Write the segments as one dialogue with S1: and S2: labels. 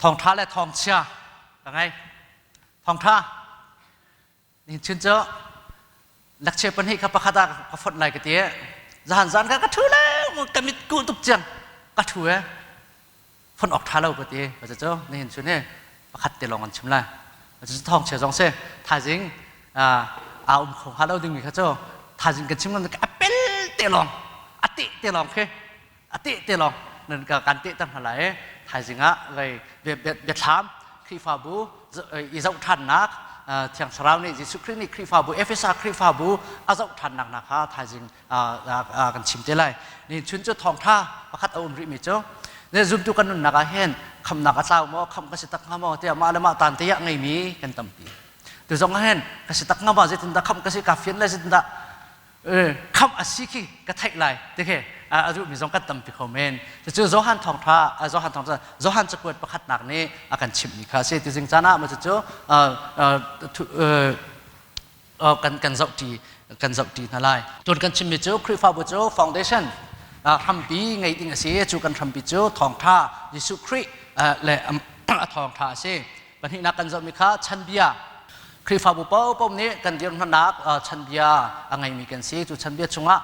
S1: Thawngṭha le thawngchia ka ngei. Thawngṭha nihin chun cu lecture pahnih kha pakhat ah ka fonh lai ka ti. Zahan zan kha ka ṭhu le ka mit kuh tuk ciang ka ṭhu e. Fonh awk ṭha lo ka ti. Ka cu nihin chun hi pakhat te lawng an chim lai. Cucu thawngchia zong si. Thaizing aa um kho hnga lo dingmi kha cu thaizing kan chim a pel te lawng a teh te lawng khi a teh te lawng nan ka kan teh ter hna lai i thaizing ah vei biathlam Khrihfabu i zoh ṭhannak Thiang Thlarau nih Jesuh Khrih nih Khrihfabu Efesa Khrihfabu a zoh ṭhannak hna kha thaizing kan chim te lai. Ni chun cu thawngṭha pakhat a um rihmi cu ne zumtu kan nunnak ah hin khamnak a tlau maw kham ka si tak hnga maw tiah mah le mah tan te ah ngeimi kan tampi. Tu zong ah hin ka si tak hnga maw zeitindah kham ka si ka fian lai zeitindah khamh a si khi ka theih lai ti khi a duhmi zong kan tampi kho men. Cucu Johan thawngṭha Johan thawngṭha Johan cakuat pakhatnak nih a kan chimhmi kha a si. Tuzing caan ah maw cucu kan kan zohṭi kan zohṭi hna lai. Tun kan chimmi cu Khrihfabu cu foundation hrampi ngei ding a si. Cu kan hrampi cu thawngṭha Jesuh Khrih le a thawngṭha a si. Pahnihnak kan zohmi kha chanbia. Khrihfabu paohpaoh nih kan dirhmunnak chanbia a ngeimi kan si. Cu chanbia chungah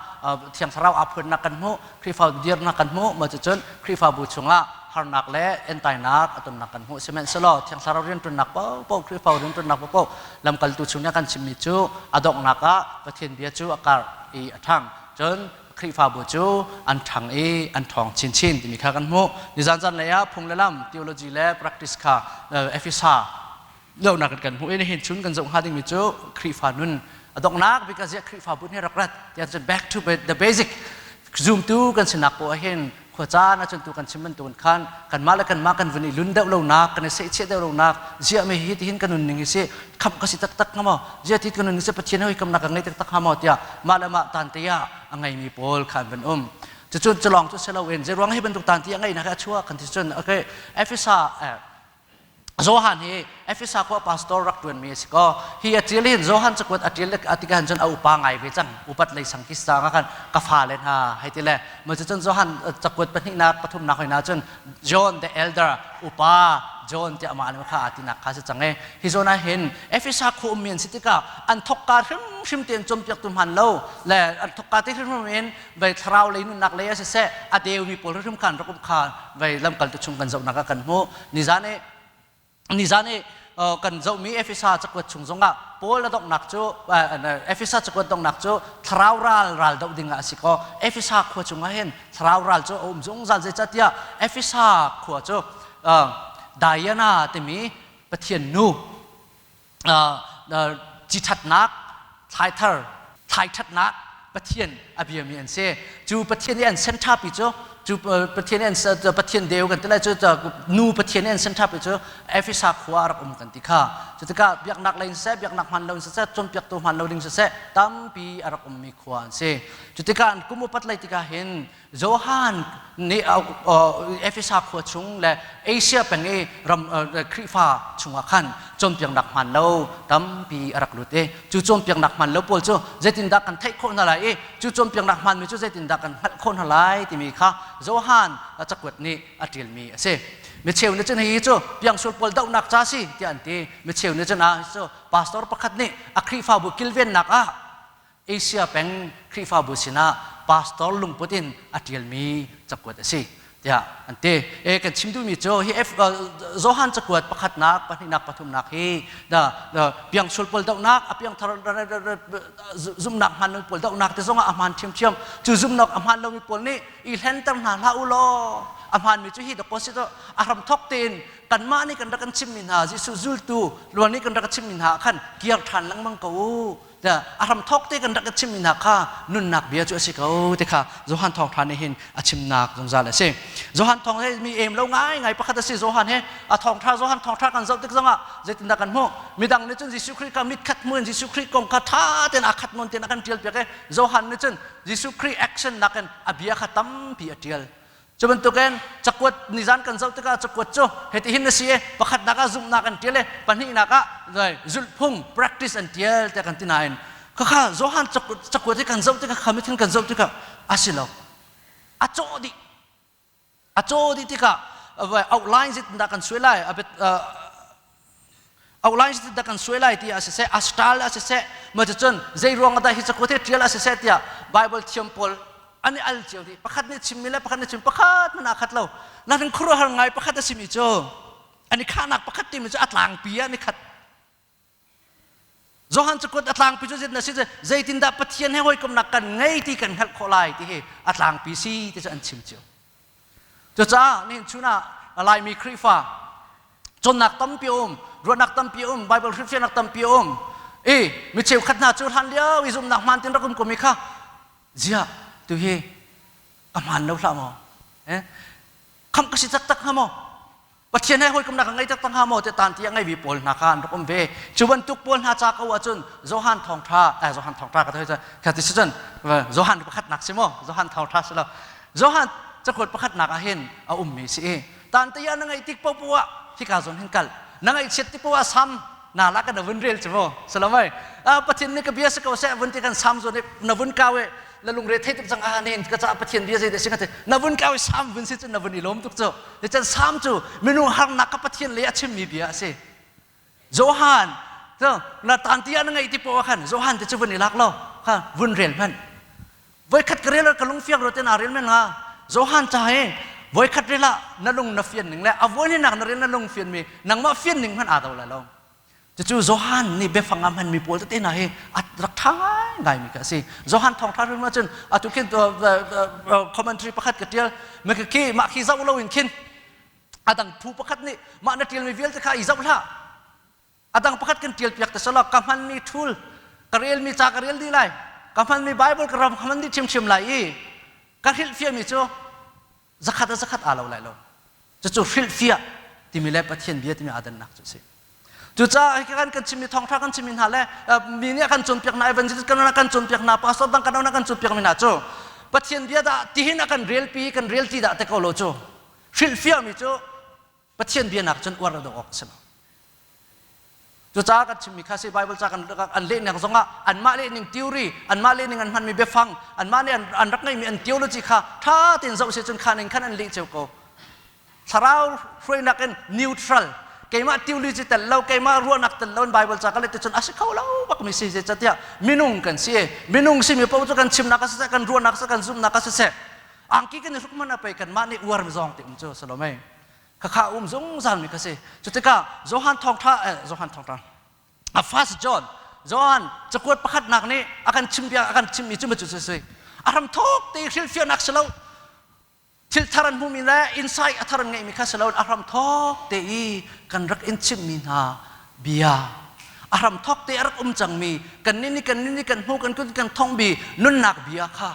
S1: Thiang Thlarau aa phuannak kan hmuh, Khrihfabu dirnak kan hmuh, maw cucun Khrihfabu chungah harnak le entainak a tonnak kan hmuh. Sihmanhsehlaw Thiang Thlarau rianṭuannak paohpaoh, Khrihfabu rianṭuannak paohpaoh lamkaltu chung nih a kan chimmi cu a donghnak ah Pathian bia cu a karh i a ṭhang. Cun Khrihfabu cu an ṭhang i an ṭhawng chinchin timi kha kan hmuh. Nizan zanlei ah phung le lam, theology le practice kha Efesa lohnak kan hmuh i nihin chun kan zoh hnga dingmi cu Khrihfa nun a donghnak bik ah ziah Khrihfabu nih rak rat tiah cun back to the basic zumtu kan sinak poah hin khuacaan ahcun tu kan chim bantukin khan kanmah le kanmah kan vun i lun deuh lonak kan i seihchiah deuh lonak ziah me hi tihin kan nunning hi si khamh ka si taktak hnga maw ziah ti kan nunning si Pathian hoi kamnak ka ngei taktak hnga maw tiah mah le mah tan te ah a ngeimi pawl kha an van um cucun culawng cu si loin zeiruang hi bantuk tan ti a ngeihnak hi a chuah kan ti cun okay Efesa Johan hi Efesa khua pastor rak ṭuanmi a si ko. Hi a ṭial hin Johan cakuat a ṭial a tik ahhin cun a upa ngai ve cang. Upat lei sang ki sang ah khan ka fale hna hei ti le maw cun Johan cakuat pahnihnak pathumnak hoi hna cun John the elder upa John tiah amah nih kha aa tinak kha si cang i hi zawn ah hin Efesa khua ummi an si tikah an thokka hrimhrim tein cawnpiaktu hman lo le an thokka te hrimhrim in vei thlarau lei nunnak lei ah siseh a deumi pawl hrimhrim khan rak um kha vei lamkaltu chung kan zohnak ah kan hmuh. Nizan i nizan i kan zohmi Efesa cakuat chung zongah Paul a donghnak cu Efesa cakuat donghnak cu thlarau ral ral doh ding ah a si ko. Efesa khua chungah hin thlarau ral cu a um zungzal zeicahtiah Efesa khua cu Diana timi pathian nu ciṭhatnak thlaithar thlaiṭhatnak pathian a biami an si. Cu pathian i an senṭhapi cu cu pathian an pathian deu kan ti lai cu nu pathian an senṭhapi cu Efesa khua a rak um kan ti kha. Cu tikah biaknak lei in siseh, biaknak hman lo in siseh, cawnpiaktu hman lo ding siseh, tampi a rak ummi khua an si. Cu tikah kum upat lei tikah hin Johan nih Efesa khua chung le Asia peng i ram Khrihfa chungah khan cawnpiaknak hmaan lo tampi a rak lut i cu cawnpiaknak hmaan lo pawl cu zeitindah kan theih khawh hna lai i cu cawnpiaknak hmaanmi cu zeitindah kan hngalh khawh hna lai timi kha Johan cakuat nih a ṭialmi a si. Micheu nih cun hihi cu piangsul pawl dohnak ca si tiah an ti. Micheu nih cun a cu pastor pakhat nih a Khrihfabu kilvennak ah Asia peng Khrihfabu sinah pastor lungput in a ṭialmi cakuat a si tiah an ti. E, kan chim duhmi cu hi F, Johan cakuat pakhatnak, pahnihnak, pathumnak hi da, da piangsul pawl dohnak, a piangthar zumnak hmaan lomi pawl dohnak te zongah a hmaan ṭhiamṭhiam. Cu zumnak a hmaan lomi pawl nih i hlenter hna hlah u law a hmaanmi cu hi dakaw si a hramthok tein kanmah nih kan rak kan chimmi hna Jesuh zultu luan nih kan rak chimmi hna khan kiar ṭhan lengmang ko u. A hramthawk te kan rak chimmi hna kha nunnak bia cu a si ko ti kha Johan thawngṭha nih hin a chimnak zungzal a si. Johan thawng he mi em lo ngai ngai pakhat a si. Johan he a thawngṭha Johan thawngṭha kan zoh tik zongah zeitindah kan hmuh? Midang nih cun Jesuh Khrih kha mit khat hmu in Jesuh Khrih kong kha ṭha tein aa khat nawn tein a kan ṭial piak i Johan nih cun Jesuh Khrih action nakin a bia kha tampi a ṭial. Cu bantukin cakuat nizan kan zoh tikah cakuat cu hitihin na si i pakhatnak ah zumhnak an ṭial i pahnihnak ah zulhphung practice an ṭial tiah kan ti nain khakha Johan cakuat hi kan zoh tikah kha mithin kan zoh tikah a si lo. A cawh dih. A cawh dih tikah Outline zeitindah kan suai lai? Outline zeitindah kan suai lai ti ah siseh, a style ah siseh, ma cun zei ruang dah hi cakuat hi ṭial ah siseh tiah Bible thiam pawl an i al cio dih. Pakhat nih chimmi le pakhat nih chim pakhat hmanh aa khat lo. Nakin khuaruahhar ngai pakhat a simi cu an i khahnak pakhat timi cu a tlangpi ah an i khat. Johan cakuat a tlangpi cu zeitin a si zeitindah Pathian he hawikomhnak kan ngei ti kan hngalh khawh lai ti hi a tlangpi si ti cu an chim cio. Cucaah nihin chun ah Laimi Khrihfa cawnnak tampi a um, ruahnak tampi a um, Bible hrilhfiahnak tampi a um. I mi cheukhat hna cu hlan lio i zumhnak hmaan tin rak um komi kha ziah tu hi ka hmaan lo hlah maw? Eh? Khamh ka si taktak hnga maw? Pathian he hawikomnak a ngei taktak hnga maw ti tan ti a ngeimi pawl hna kha an rak um ve. Cu bantuk pawl hna ca ko ahcun Johan thawngṭha eh Johan thawngṭha ka thoi ka ti cun Johan pakhatnak si maw? Johan thawngṭha si lo. Johan cakuat pakhatnak ah hin a ummi si i tan te na ngeih tik popoh ah hika zawn hin kal na ngaihchiat tik poah sam na la ka na vun rel cu mu salamai Pathian nih ka bia si ko seh vun ti kan sam zawn na vun kau i na lungre thei tuk cang ah nen ka ca Pathian bia zei dah si ka na vun kau i sam vun si cu na vun i lawm tuk cu ni can sam cu minung harnak ka Pathian le a chimmi bia a si Johan cu na tan ti ah na ngaih ti poah khan Johan te cu vun i lak lo kha vun rel hmanh voikhat ka rel ka lung fiang ro te na rel men nga Johan ca he voikhat rel ah na lung na fian ning le a voi nak na rel na lung fian mi nangmah fian ning hmanh aa do lai lo Cucu Johan nih biafang a hmanmi pawl tete hna hi a rak ṭha ngaingaimi kha a si. Johan thawngṭha hrim ahcun atu khin commentary pakhat ka ṭial. Khi mah khi zoh loin khin a dang phu pakhat nih mah na ṭialmi vialte kha i zoh hlah. A dang pakhat kan ṭial piak te selaw ka hmanmi tool ka relmi ca ka rel dih lai. Ka hmanmi Bible ka ram ka hman dih ṭhiamṭhiam lai i ka hrilhfiahmi cu zakhat a zakhat aa lo lai lo cucu hrilhfiah timi le Pathian bia timi aa dannak cu a si cucaah hi kan kan chimmi thawngṭha kan chimmi hna le mi nih a kan cawnpiak hna evangelist kan kan cawnpiak hna pastor dang kan kan cawnpiak mi hna cu Pathian bia dah tihin a kan relpi kan relti dah te ko lo cu hrilhfiahmi cu Pathian bia nak cun uar dawh awk a si lo. Cucaah kan chimmi kha si Bible ca kan an lehnak zongah anmah lehning theory, anmah lehning an hmanmi biafang, anmah nih an rak ngeihmi an theology kha ṭha tein zoh si cun kha ning khan an leh cio ko. Thlarau hruainak in neutral, keimah theology tel lo, keimah ruahnak tel lo in Bible ca ka let cun a si kho lo bakmi si zeicahtiah minung kan si. Minung simi paoh cu kan chimnak a siseh, kan ruahnak a siseh, kan zumhnak a siseh, angki kan i hruk hmanh ah pei kanmah nih uar mi zawng ti um cu si lo mei. Khakha um zungzal mi kha si. Cutikah Johan thawngṭha eh, Johan thawngṭha a First John Johan cakuat pakhatnak nih a kan chim bia a kan chimmi cu cu si. A hram thawk te hrilhfiahnak si lo. Thil thar an hmuhmi le insight a thar an ngeihmi kha si lo a hram thawk te i kan rak in chimmi hna bia a hram thawk te a rak um cangmi kan nih nih kan nih nih kan hmu kan kun kan thongmi nunnak bia kha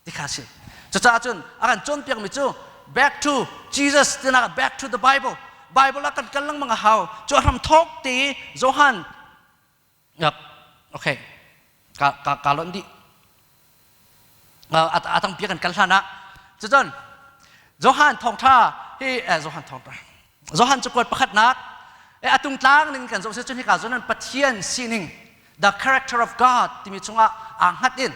S1: ti kha si cucaah cun a kan cawnpiakmi cu back to Jesus tinak back to the Bible Bible ah kan kal lengmang a hau cu a hram thawk te Johan yep okay ka ka ka lon dih a tang pia kan kal hlan ah cucun Johan thawngtha hi Johan thawngtha Johan cakuat pakhatnak atung tlang ning kan zoh si cun hika zawn Pathian sining the character of God timi chungah aa hngat in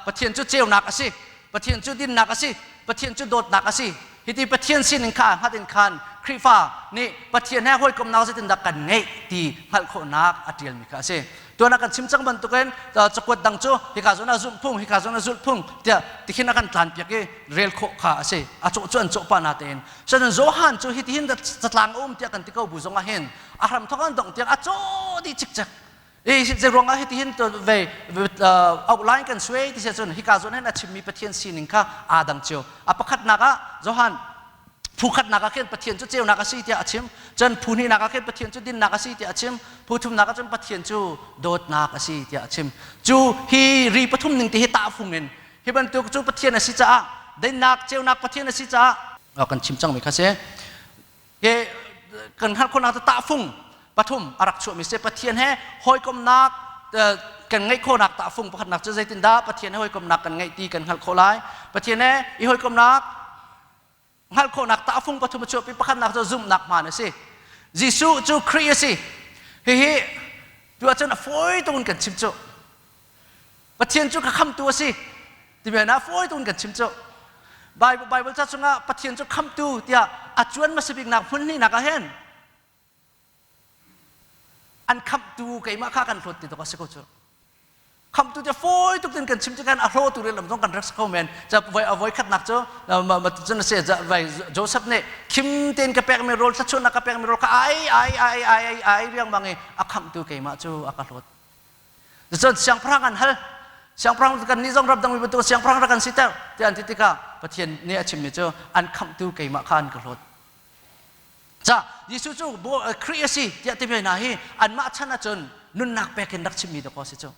S1: Pathian cu ceunak a si Pathian cu dinnak a si Pathian cu dawtnak a si hiti Pathian sining kha aa hngat in khan Khrihfa nih Pathian he hawikomhnak zeitindah kan ngeih ti hngalh khawhnak a ṭialmi kha a si tuan ah kan chim cang bantukin cakuat dang cu hika zawn ah zumh phung hika zawn ah zulh phung tiah tikhin a kan tlanpiak i rel khawh kha a si a cawh cu an cawh pah natein cutin Johan cu hitihin catlang a um tiah kan ti ko bu zong ah hin a hram thawk an dongh tiang a caw dih cikcek i zei ruangah hitihin ve outline kan suai ti cun hika zawn hin a chimmi Pathian sining kha aa dang cio a pakhatnak ah Johan phu khatnak ah khin Pathian cu ceunak a si tiah a chim cun phu hnihnak ah khin Pathian cu dinnak a si tiah a chim phu thumnak ah cun Pathian cu dawtnak a si tiah a chim cu hi ri pathum ning ti hi tahfung in hi bantuk cu Pathian a si caah dinnak ceunak Pathian a si caah kan chim cangmi kha si Ke kan hngalh khawhnak cu tahfung pathum a rak chuahmi si Pathian he hawikomhnak kan ngeih khawhnak tahfung pakhatnak cu zeitindah Pathian he hawikomhnak kan ngeih ti kan hngalh khawh lai Pathian he i hawikomhnak hngalh khawhnak tahfung pathum a chuahpi pakhatnak cu zumhnak hmaan a si Jesuh cu Khrih a si hihi tu ahcun a fawi tuk in kan chim cu Pathian cu ka khamtu a si timi ah fawi tuk in kan chim cu. Bible Bible ca chungah Pathian cu khamtu tiah a cuan hmasa biknak hmun hnihnak ah hin an khamtu keimah kha kan hlawt ti tuk a si ko cu. Khamtu te fawi tuk tin kan chim cu kan a hlawtu le lam zong kan rak si kho men. Ca voi a voi khatnak cu cun a si vai Joseph nih khim tein ka pekmi rawl thluachuahnak ka pekmi rawl kha ai ai ai ai ai ai riangmang i a khamtu keimah cu a ka hlawt. Cun siangpahrang an hal. Siangpahrang kan nih zong ramdang mi bantuk siangpahrang rak kan siter tiah an ti tikah Pathian nih a chimmi cu an khamhtu keimah kha an ka hlawt. Ca Jesuh cu Khrih a si tiah timi hna hi anmah chan ahcun nunnak pek in rak chimmi dawkaw a si cu.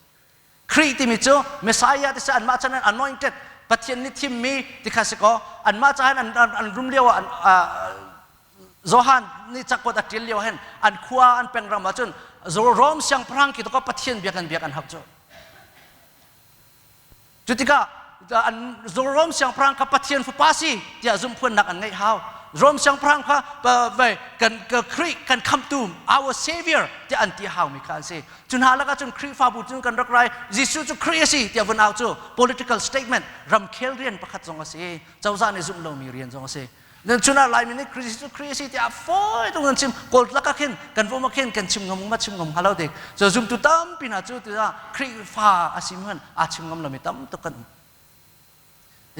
S1: Khrih timi cu Messiah ti si anmah chan an anointed Pathian nih thimmi ti kha si kaw anmah caah an, an rum lio ah Johan nih cakuat a ṭial lio hin an khua an pengram ahcun Rom siangpahrang khi to Pathian biak an biak an hap cu. Cu tikah an Rom siangpahrang kha Pathian fapa si tiah zumhphuannak an ngeih hau. Rom siangpahrang kha kan Khrih kan khamtu our savior tiah an ti hau mi kha an si. Cu hna lakah cun Khrihfabu cun kan rak rai Jesuh cu Khrih a si tiah vun au cu political statement ramkhel rian pakhat zong a si. Cozah nih zumh lomi rian zong a si. Nan chunah Laimi nih Khrih cu Khrih a si tiah fawi tuk nan chim. Kawl lakah khin kan vom ah khin kan chim ngam ma chim ngam hnga lo dik. So zumtu tampi hna cu tiah Khrihfa a si hmanh aa chim ngam lomi tam tuk kan um.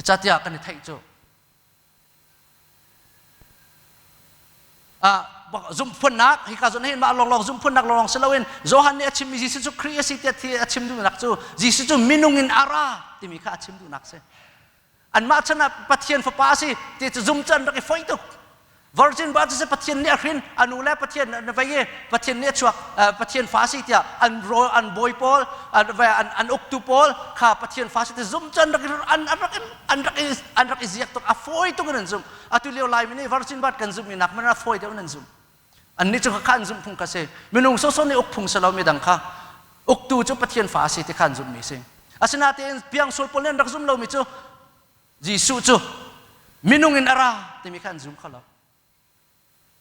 S1: Catiah kan i theih cu. Zumhphunnak hika zawn hin mah lawnglawng zumhphunnak lawnglawng si loin Johan nih a chimmi Jesuh cu Khrih a si tiah a chim duhnak cu Jesuh cu minung in a ra timi kha a chim duhnak si. Anmah chan ah Pathian fapa a si ti cu zum cu an rak i foih tuk. Virgin birth cu Pathian nih a hrin, a nu le Pathian na vei i Pathian nih a chuak, Pathian fa a si tiah an rawl an bawi pawl, an uktu pawl kha Pathian fa si ti zum cu an rak an rak an rak an rak i ziak tuk, a fawi tuk in an zumh. Atu lio Laimi nih virgin birth kan zumh mi nak hmanh a fawi deuh in an zumh. Annih cu kha an zumh phung kha si. Minung sawsawh nih uk phung si lo midang kha uktu cu Pathian fa a si ti kha an zumhmi si. Asinain piangsual pawl nih an rak zum lomi cu Jesuh cu minung in a ra timi kha an zum kho lo.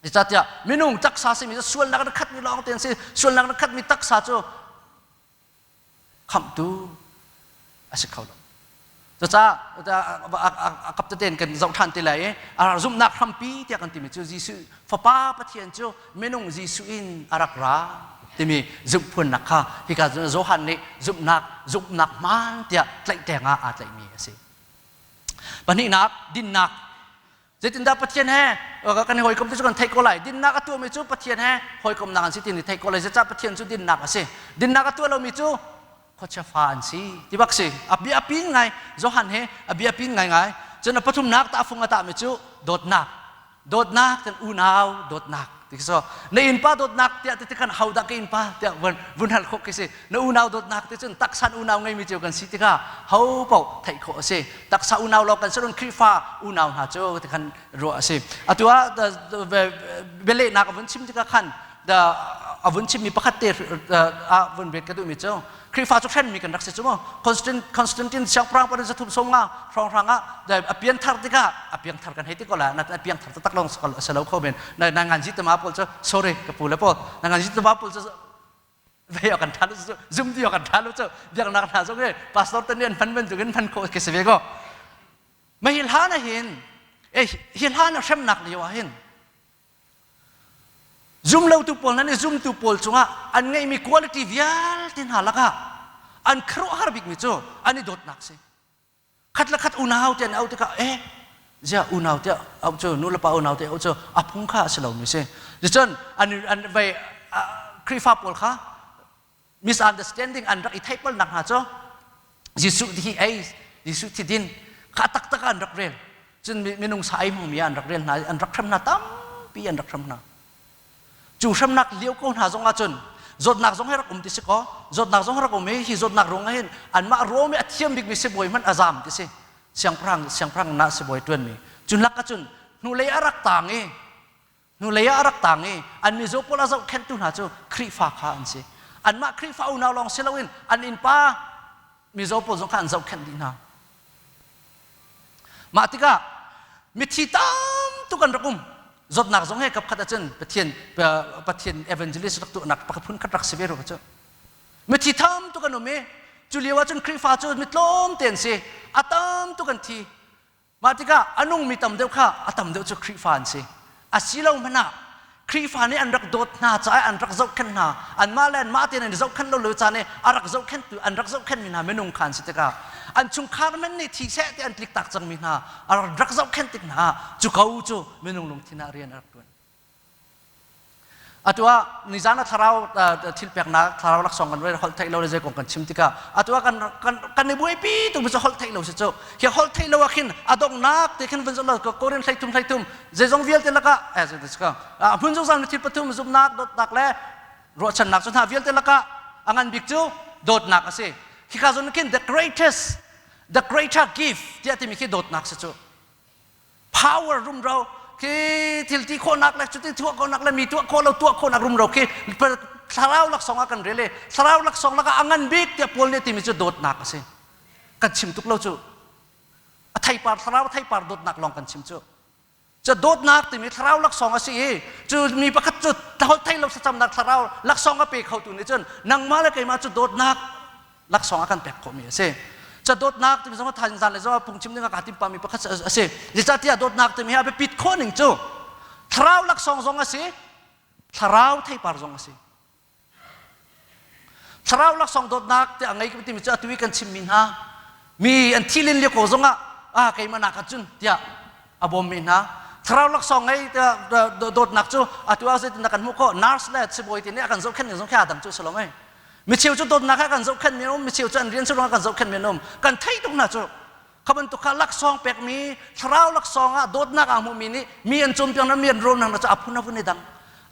S1: Zeicahtiah minung taksa simi cu sualnak in a khatmi lawng te an si. Sualnak in a khatmi taksa cu khamhtu a si kho lo. Cucaah a kap tete kan zoh ṭhan ti lai i a zumhnak hrampi tiah kan timi cu Jesuh Fapa Pathian cu minung Jesuh in a rak ra timi zumhphuannak kha hika Johan nih zumhnak zumhnak hmaan tiah tlaihtleng ah aa tlaihmi a si. Pahnihnak dinnak Zeitindah Pathian he kan i hawikom ti cu kan theih ko lai. Dinnak a tuahmi cu Pathian he hawikomnak an si ti ni theih ko lai. Zeicah Pathian cu dinnak a si. Dinnak a tuah lomi cu khuachia fa an si ti bak si. A bia pin ngai Johan he a bia pin ngai ngai. Cun a pathumnak tahfung a tahmi cu dawtnak. Dawtnak kan unau dawtnak ti so na innpa dawtnak tiah ti kan ho dah ka innpa tiah vun vun hal khawh khi si na unau dawtnak ti cun taksan unau ngeimi cio kan si tikah ho paoh theih khawh a si taksa unau lawng kan si run Khrihfa unau hna cu ti khan ruah a si atu ah bialehnak a vun chim tikah khan a vun chimmi pakhat te a vun ret ka duhmi cu Khrihfa cu hrenmi kan rak si cu mu Constantine siangpahrang pa zathum som nga hrawnghrang ah a pianthar tikah a piangthar kan hei ti ko la na a piangthar taktak lawng si lo kho men na ngan ji tama pawl cu sorry ka pu le pawl na ngan ji tama pawl cu ve kan tha lu zum ti kan tha lu cu biaknak hna zong hi pastor te nih an hman bantuk in hman khawh khi si ve ko ma hi hlan ah hin eh hi hlan ah hremnak lio ah hin zumlotu pawl hna nih zumtu pawl cungah an ngeihmi quality vialte hna lakah an khuaruahhar bikmi cu an i dawtnak si Khat le khat unau tiah an auh tikah eh ziah unau tiah auh cu nu le pa unau tiah auh cu a phung kha a si lomi si. Cun an an vei Khrihfa pawl kha misunderstanding an rak i theihpalnak hna cu Jesuh hi ei Jesuh thi din kha taktak an rak rel. Cun minung sa ei hmangmi an rak rel hna an rak hrem hna tampi an rak hrem hna. Cu hremnak lio ko hna zong ahcun zawtnak zong hi rak um ti si kaw zawtnak zong rak um i hi zawtnak ruang ah hin anmah Rom i a thiam bikmi sibawi hmanh a zaam ti si siangpahrang siangpahrang na sibawi ṭuanmi cu lak ahcun hnulei a rak taang i hnulei ah a rak taang i an mizaw pawl a zohkhenhtu hna cu Khrihfa kha an si anmah Khrihfa unau lawng si loin an innpa mizaw pawl zong kha an zohkhenh dih hna Mah tikah mithi tam tuk an rak um. Zawtnak zong he kapkhat ahcun Pathian Pathian evangelist rak tuahnak pakhat phun khat rak si ve rua cu. Mithi tam tuk an um i cu lio ahcun Khrihfa cu mi tlawm te an si. A tam tuk an thi. Mah tikah a nungmi tam deuh kha a tam deuh cu Khrihfa an si. A si lo hmanh ah Khrihfa nih an rak dawt hna caah an rak zohkhenh hna. Anmah le anmah tein an i zohkhenh lo lo caan i a rak zohkhenhtu an rak zohkhenhmi hna minung kha an si tikah an chungkhar men nih thi seh ti an tliktak cangmi hna a rak zohkhenh tik hna ah cu ko cu minung lungthin ah rian a rak ṭuan. Atu ah nizan ah thlarau thil peknak thlarau laksawng kan rel holh theih lo le zei kong kan chim tikah atu ah kan kan kan i buaipi tu cu holh theih lo si cu hi holh theih lo ah khin a donghnak te khin vun lo Korin 13 13 zeizong vialte lakah eh hmun zungzal mi thil pathum zumhnak dawtnak le ruahchannak cu hna vialte lakah a ngan bik cu dawtnak a si khika zawn khin the greatest the greater gift tiah timi khi dawtnak si cu power rumro khi thil ti khawhnak le cuti tuah khawhnak le mi tuah khawh lo tuah khawhnak rumro khi thlarau laksawng ah kan rel i thlarau laksawng lakah a ngan bik tiah Paul nih timi cu dawtnak a si kan chim tuk lo cu a theipar thlarau theipar dawtnak lawng kan chim cu cu dawtnak timi thlarau laksawng a si i cu mi pakhat cu holh thei lo thlacamnak thlarau laksawng a pe khotu nih cun nangmah le keimah cu dawtnak laksawng a kan pek khawhmi a si. Ca dawtnak timi zong thaizing zan le zong phungchim ding ah kaa tim pami pakhat a si. Zeicahtiah dawtnak timi hi a biapit khawh ning cu thlarau laksawng zong a si, thlarau theipar zong a si. Thlarau laksawng dawtnak ti a ngei timi cu atu i kan chimmi hna mi an thi len lio ko zong ah ah keimah nak ah cun tiah a bawmmi hna thlarau laksawng ngei dawtnak cu atu ah zeitin kan hmuh khawh nurse le sibawi ti nih a kan zohkhenh ning zong khi aa dang cu si lo mei micheu cu dawtnak he kan zohkhenh mi an um micheu cu an rian cu kan zohkhenh mi an um kan theih tuk hna cu kha bantuk kha laksawng pekmi thlarau laksawng ah dawtnak aa hmuhmi nih mi an cawnpiak na mi an rawl na cu a phun a vun i dang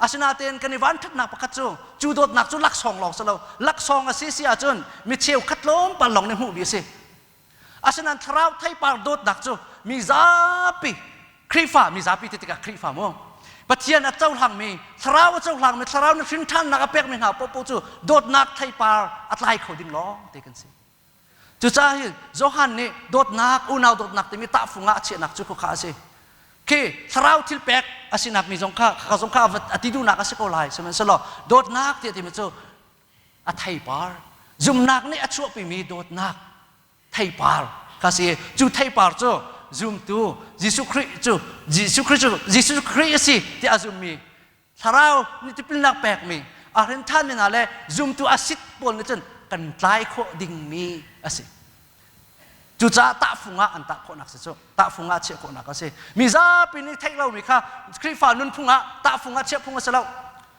S1: asinain kan i vanṭhatnak pakhat cu cu dawtnak cu laksawng lawng si lo laksawng a si si ahcun mi cheukhat tlawmpal lawng nih hmuhmi a si Asinain thlarau theipar dawtnak cu mi zapi Khrihfa mi zapi ti tikah Khrihfa mu Pathian a cohlangmi thlarau a cohlangmi thlarau nih hrinṭhannak a pekmi hna paohpaoh cu dawtnak theipar a tlai kho ding lawng te kan si. Cucaah hi Johan nih dawtnak unau dawtnak timi tahfung ah a chiahnak cu khukha a si. Khi thlarau thil pek a sinak mi zong kha kha zong kha a ti duhnak a si ko lai sihmanhsehlaw dawtnak tiah timi cu a theipar zumnak nih a chuahpimi dawtnak theipar kha si cu theipar cu zumtu Jesuh Khrih cu Jesuh Khrih cu Jesuh Khrih a si tiah a zummi thlarau nih tipilnak pekmi a hrin ṭhanmi hna le zumtu a sit pawl nih cun kan tlai khawh dingmi a si Cucaah tahfung ah an tah khawhnak si cu tahfung ah chiah khawhnak a si. Mi zapi nih theih lomi kha Khrihfa nunphung ah tahfung ah chiah phung a si lo.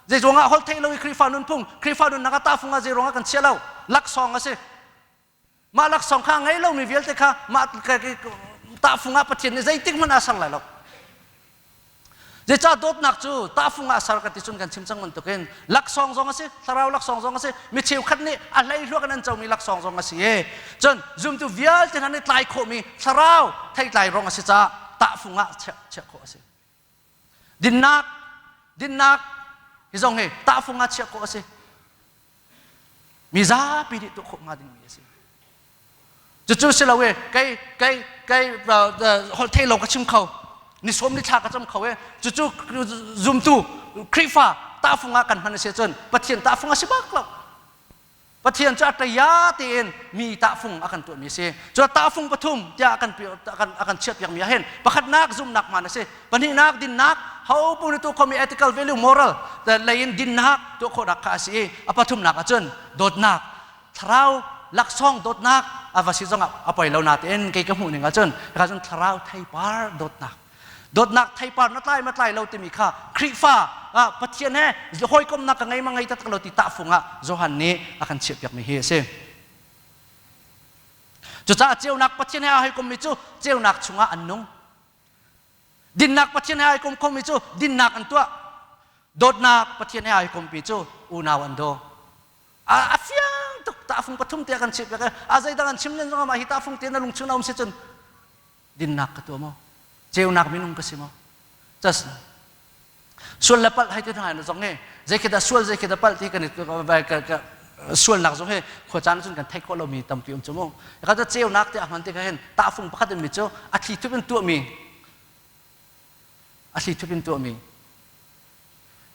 S1: Zei ruangah holh theih lo i Khrihfa nunphung, Khrihfa nunnak ah tahfung ah zei ruangah kan chiah lo? Laksawng a si. Mah laksawng kha ngei lomi vialte kha mah tahfung ah Pathian nih zeitik hmanh ah ser lai lo. Zeicah dawtnak cu tahfung ah ser kan ti cun kan chim cang bantukin laksawng zong a si, thlarau laksawng zong a si, mi cheukhat nih a hleihluak in an comi laksawng zong a si i cun zumtu vialte hna nih tlai khawhmi thlarau theitlai rong a si caah tahfung ah chiah khawh a si. Dinnak, dinnak hi zong hi tahfung ah chiah khawh a si. Mi zapi nih tuah khawh hnga dingmi a si. Cucu si lo e kei kei kei holh thei lo ka chim kho ni sawm ni thla ka cam kho e cucu zumtu Khrihfa tahfung ah kan hman a si cun Pathian tahfung a si bak lo Pathian cu a ṭaya tein mi tahfung a kan tuahmi a si cu tahfung pathum tiah a kan a kan chiahpiakmi ah hin pakhatnak zumhnak hmaan a si pahnihnak dinnak ho pu nih tuah khomi ethical value moral lei in dinnak tuah khawhnak kha a si i a pathumnak ahcun dawtnak thlarau laksawng dawtnak a va si zongah a poi lo natein kei ka hmuh ning ahcun hika cun thlarau theipar dawtnak dawtnak theipar na tlai ma tlai lo timi kha Khrihfa ah Pathian he hawikomnak ka ngei ma ngei taktak lo ti tahfung ah Johan nih a kan chiahpiakmi hi a si. Cucaah ceunak Pathian he aa hawikommi cu ceunak chungah an nung. Dinnak Pathian he ai kom khomi cu dinnak an tuah. Dawtnak Pathian he ai kompi cu unau an daw. A fiang tuk tahfung pathum te kan chim piak a zeidang an chim len zong ah hi tahfung te na lung chung na um si cun dinnak ka tuah maw ceunak minung ka si maw just sual le palh hai te hna zong he zei khi dah sual zei khi dah palh ti kan sualnak zong he khua caan cun kan theih khawh lomi tampi um cu mu ka ta ceunak te a hman te hin tahfung pakhat in mi cu a thli thup in tuahmi a thli thup in tuahmi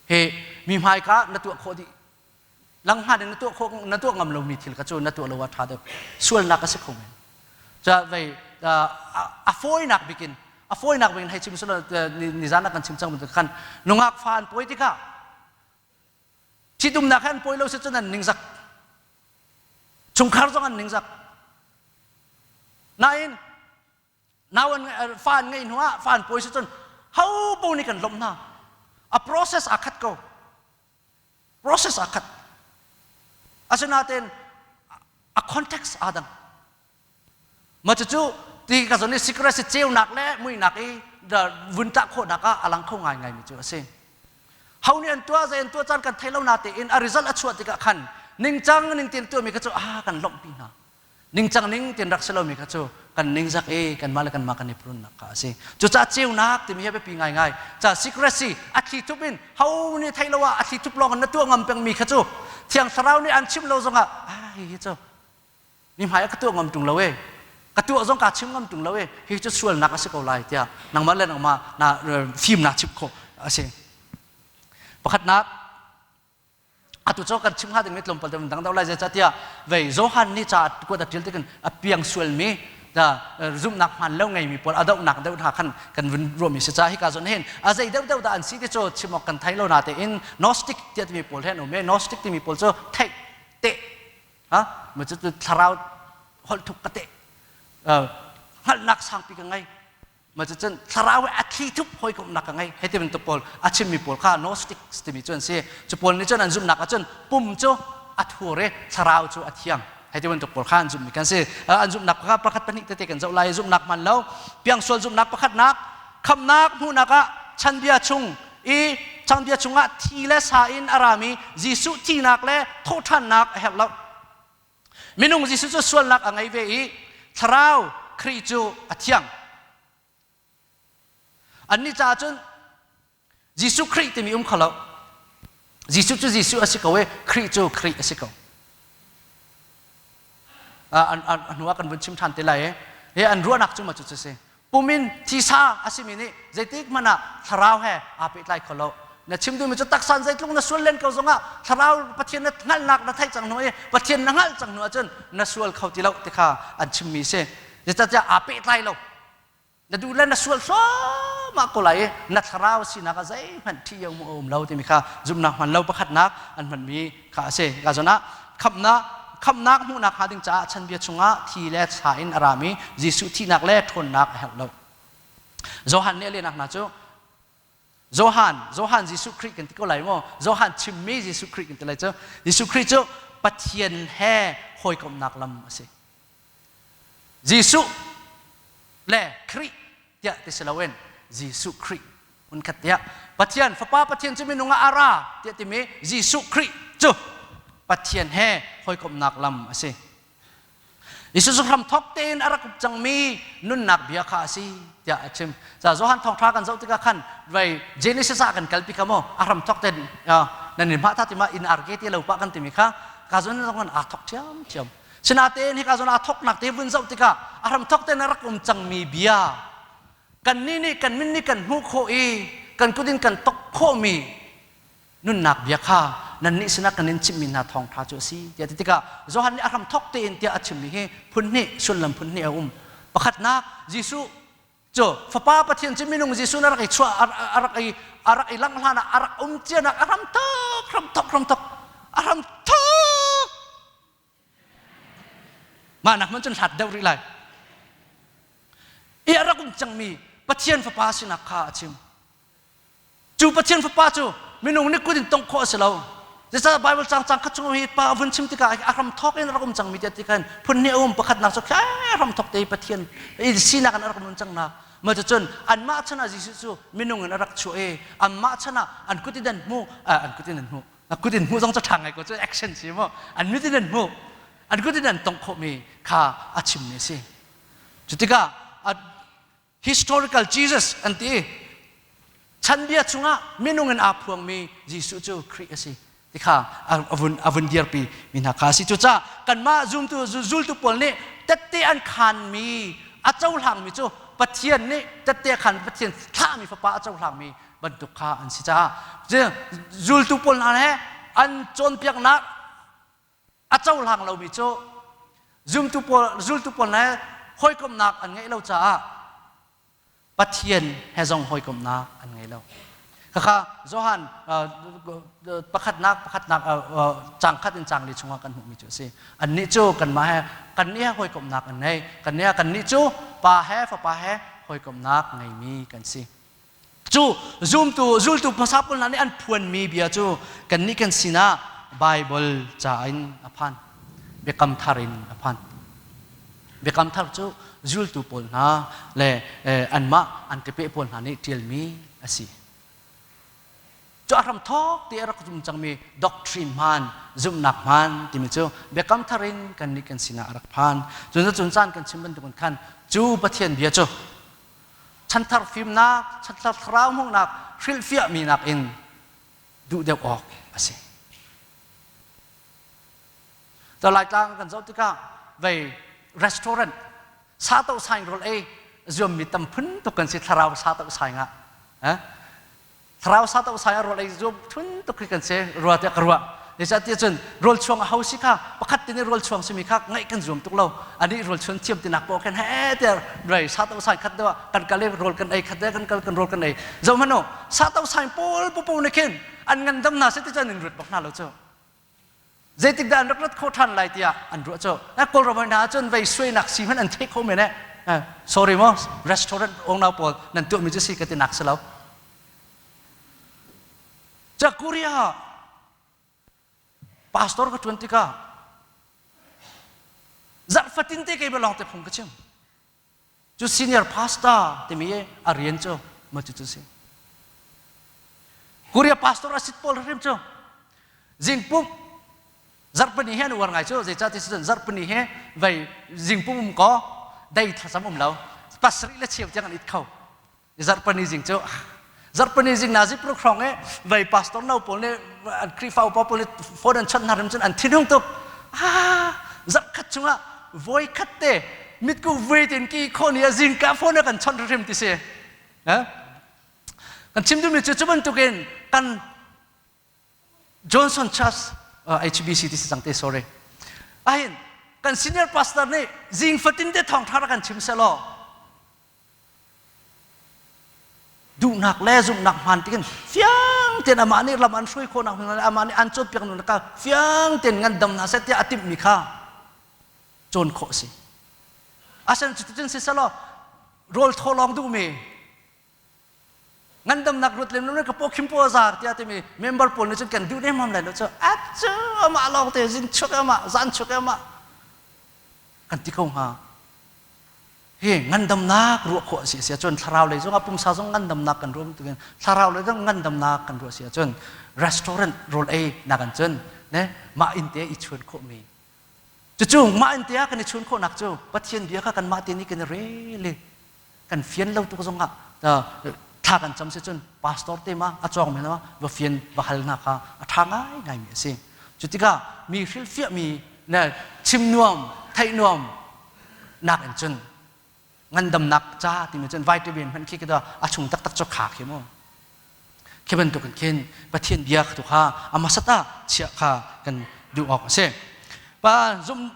S1: he mi hmaika na tuah khawh dih langhngan in na tuah khawh na tuah ngam lomi thil kha cu na tuah lo ah ṭha deuh sualnak a si kho men ca vei A fawinak bikin a fawinak bikin hei chim selaw nizan ah kan chim cang bantuk khan nungak fa an pawi tikah ṭhitumnak he an pawi lo si cun an ningzak. Chungkhar zong an ningzak. Nain nau an fa an ngeih hnu ah fa an pawi si cun ho paoh nih kan lawmh hna. A process aa khat ko. Process aa khat. Asinain a context aa dang. Mah cucu ti ka zawn i secrecy ceunak le muihnak i vun tah khawhnak ah a lang kho ngaingaimi cu a si. Ho nih an tuah zei an tuah caan kan thei lo natein a result a chuah tikah khan ningcang ning tein tuahmi kha cu ah kan lawmhpi hna. Ningcang ning tein rak si lomi kha cu kan ningzak i kanmah le kanmah kan i prunnak kha a si. Cucaah ceunak timi hi a biapi ngaingai. Ca secrecy a thli thup in ho nih theih lo ah a thli thup lawng in na tuah ngam pengmi kha cu Thiang Thlarau nih an chimh lo zongah ah hihi cu mi hmai ah ka tuah ngam ṭung lo e ka tuah zong kaa chim ngam ṭung lo e hi cu sualnak a si ko lai tiah nangmah le nangmah na fim naa chimh khawh a si. Pakhatnak atu cu kan chim hnga dingmi tlawmpal te dang deuh lai zeicahtiah vei Johan nih ca kuat a ṭial tikin a piang sualmi zumhnak hmaan lo ngeimi pawl a dohnak deuh hna khan kan vun ruahmi si ca hika zawn hin a zei deuh deuh dah an si ti cu chim awk kan thei lo na tein Gnostic tiah timi pawl he an um i Gnostic timi pawl cu theih teh ha ma cu thlarau holh thuk ka teh hngalhnak sangpi ka ngei ma cu cun thlarau a thli thup hawikomhnak ka ngei hei ti bantuk pawl a chimmi pawl kha Gnostics timi cu an si. Cu pawl nih cun an zumhnak ahcun pum cu a thur i thlarau cu a thiang hei ti bantuk pawl kha an zumhmi kan si. An zumhnak kha pakhat pahnih tete kan zoh lai. Zumhnak hman lo piangsual zumhnak pakhatnak, khamnak hmuhnak ah chanbia chung i chanbia chungah thi le sa in a rami Jesuh thihnak le thawhṭhannak a herh lo. Minung Jesuh cu sualnak a ngei ve i thlarau Khrih cu a thiang. Annih caah cun Jesuh Khrih timi um kho lo. Jesuh cu Jesuh a si ko i Khrih cu Khrih a si ko. A hnu ah kan vun chim ṭhan te lai i hi an ruahnak cu ma cu si. Pum in thisa a simi nih zeitik hmanh ah thlarau he aa pehtlai kho lo. Na chim duhmi cu taksa in zeitluk na sual len ko zongah thlarau Pathian na hngalhnak na theih cang hnu i Pathian na hngalh cang hnu ahcun na sual kho ti lo ti kha an chimmi si. Zeicahtiah aa pehtlai lo. Na duh le na sual thluahmah ko lai i na thlarau sinak ah zeihmanh ṭhi a um lo timi kha zumhnak hman lo pakhatnak an hmanmi kha a si. Ka zawn ah khamhnak khamhnak hmuhnak hnga ding caah chanbia chungah thi le thla in a rami Jesuh thihnak le ṭhawnnak a herh lo. Johan nih a lehnak hna cu Johan Johan Jesuh Khrih kan ti ko lai maw? Johan chimmi Jesuh Khrih kan ti lai cu Jesuh Khrih cu Pathian he hawikomhnak lam a si. Jesuh le Khrih tiah ti si loin Jesuh Khrih hmunkhat tiah Pathian Fapa Pathian cu minung ah a ra tiah timi Jesuh Khrih cu Pathian he hawikomhnak lam a si. Jesuh cu hramthawk tein a rak up cangmi nunnak bia kha a si tiah a chim. Ca Johan thawngṭha kan zoh tikah khan vei Genesis ah kan kalpi kha maw a hramthawk tein nan in hmah tha ti ma in arke ti lo pah kan timi kha ka zon zong aa thawk ṭhiamṭhiam. Sinatein hika zawn aa thawknak te vun zoh tikah a hramthawk tein a rak um cangmi bia kannih nih kan min nih kan hmuh khawh i kan kut in kan tok khawhmi nunnak bia kha nannih sinah kan in chimhmi hna thawngṭha cu a si tiah ti tikah Johan nih a hramthawk tein tiah a chimmi hi phun hnih sullam phun hnih a um. Pakhatnak, Jesuh cu Fapa Pathian cu minung Jesuh na rak i chuah a rak i a rak i langh hlan ah a rak um cianak a hramthawk hramthawk hramthawk a hramthawk Mah nak hmanh cun hlat deuh rih lai. I a rak um cangmi Pathian Fapa sinak kha a chim. Cu Pathian Fapa cu minung nih kut in tongh khawh a si lo. Zeicahtiah Bible cang cang khat chung hi pa a vun chim tikah a hram thawk in a rak um cangmi tiah ti khan phun hnih a um. Pakhatnak cu a hram thawk te Pathian sinak in a rak um cang nak. Mah cucun anmah chan ah Jesuh cu minung in a rak chuah i anmah chan ah an kut in an hmuh an kut in an hmuh a kut in hmuh zong cu ṭha ngai ko cu action si mu an mit in an hmuh an kut in an tongh khawhmi kha a chimmi a si. Cu tikah historical Jesus an ti. Chanbia chungah minung in aa phuangmi Jesuh cu Khrih a si ti kha a vun dirpi mi hna kha a si. Cucaah kanmah zumtu zultu pawl nih tette an khanmi a cohlangmi cu Pathian nih tette a khan Pathian thlahmi fapa a cohlangmi bantuk kha an si caah zultu pawl hna he an cawnpiaknak a cohlang lomi cu zumtu pawl zultu pawl he hawikomhnak an ngeih lo caah Pathian he zong hawikomhnak an ngei lo. Khakha Johan pakhatnak pakhatnak cang khat in cang li chungah kan hmuhmi cu a si. Annih cu kanmah he kannih he hawikomhnak an ngei. Kannih kannih cu Pa he Fapa he hawikomhnak ngeimi kan si. Cu zumtu zultu hmasa pawl hna nih an phuanmi bia cu kannih kan sinah Bible ca in a phan. Biakam thar in a phan. Biakam thar cu zultu pawl hna le anmah an tepeh pawl hna nih ṭialmi a si. Cu a hramthawk ti a rak zum cangmi doctrine hmaan, zumhnak hmaan timi cu biakam thar in kannih kan sinah a rak phan. Cun cun caan kan chim bantukin khan cu Pathian bia cu chanthar fimnak, chanthar thlarau hmuhnak, hrilhfiahmi nakin duh deuh awk a si. Cu Laitlang kan zoh tikah vei restaurant sa to saing rawl ei zuammi tam phun tuk kan si thlarau sa to saing ah. Eh? Thlarau sa to saing ah rawl ei zuam phun tuk khi kan si rua tiah ka ruah. Zeicahtiah cun rawl chuang a ho si kha pakhat te nih rawl chuang simi kha ngaih kan zuam tuk lo. Anih rawl chuan thiam tinak paoh khan he tiah rei sa to saing khat deuh ah kan kal i rawl kan ei khat deuh kan kal kan rawl kan ei. Zoh hmanh u sa to saing pawl pupu nih khin an ngandam hna si ti cun in ruat bak hna lo cu. Zeitik dah an rak rat khawh ṭhan lai tiah an ruah cu. Kawlram hna ahcun vei suainak si hmanh an theih kho men eh. Sorry mo, restaurant owner pawl nan tuahmi cu si ka ti nak si lo. Ca Korea pastor ka ṭuan tikah zarh fatin te kei lawng te phung ka chim. Cu senior pastor timi a rian cu ma cu cu si. Korea pastor a sit pawl hrim cu zingpum zarhpini he an uar ngai cu zeicah ti cun zarhpini he vei zingpum um ko dei thlacam um lo pasarih le cheu tiang an it kho zarhpini zing cu zarhpini zing nazi pruk hrawng i vei pastor no pawl nih an Khrihfa upa pawl nih phone an chawnh hna rim cun an thinhung tuk ah zarhkhat chungah voi khat te mitku vui tin ki kho ni a zingka phone a kan chawnh hrim ti si kan chim duhmi cu cu bantukin kan Johnson Church HBC ti si cang te sorry ahin kan senior pastor nih zing fatin te thawngtha rak kan chim selaw Duhnak le zumhnak hmaan tikin fiang tein amah nih lam an hruai khawhnak hna le amah nih an cawnpiak nu kha fiang tein ngandam hna seh tiah a timhmi kha cawn khawh a si. Asinain cuticun siselaw rawl thaw lawng duhmi ngandamnak ruat lem lo ka paw khim paw zar tiah timi member pawl nih cun kan duh nemam lai lo cu a cu amah lawng te zing chuak amah zan chuak amah kan ti ko hnga. Hi ngandamnak ruah khawh a si si ahcun thlarau lei zongah pumsa zong ngandamnak kan ruah bantukin thlarau lei zong ngandamnak kan ruah si ahcun restaurant rawl ei nak an cun ne mah inn te i chuan khawhmi cucu mah inn te ah kan i chuan khawhnak cu Pathian bia kha kanmah te nih kan i rel i kan fian lo tuk zongah thla kan cam si cun pastor te ma a cawng men ma va fian va hal hna kha a ṭha ngai ngaimi a si cu tikah mi hrilhfiahmi ne chim nuam theih nuam nak in cun ngandamnak ca timi cun vitamin hmanh khi khi a chung taktak cu kha khi mu khi bantuk in khin Pathian bia tu kha a hmasat ah chiah kha kan duh awk a si pa zum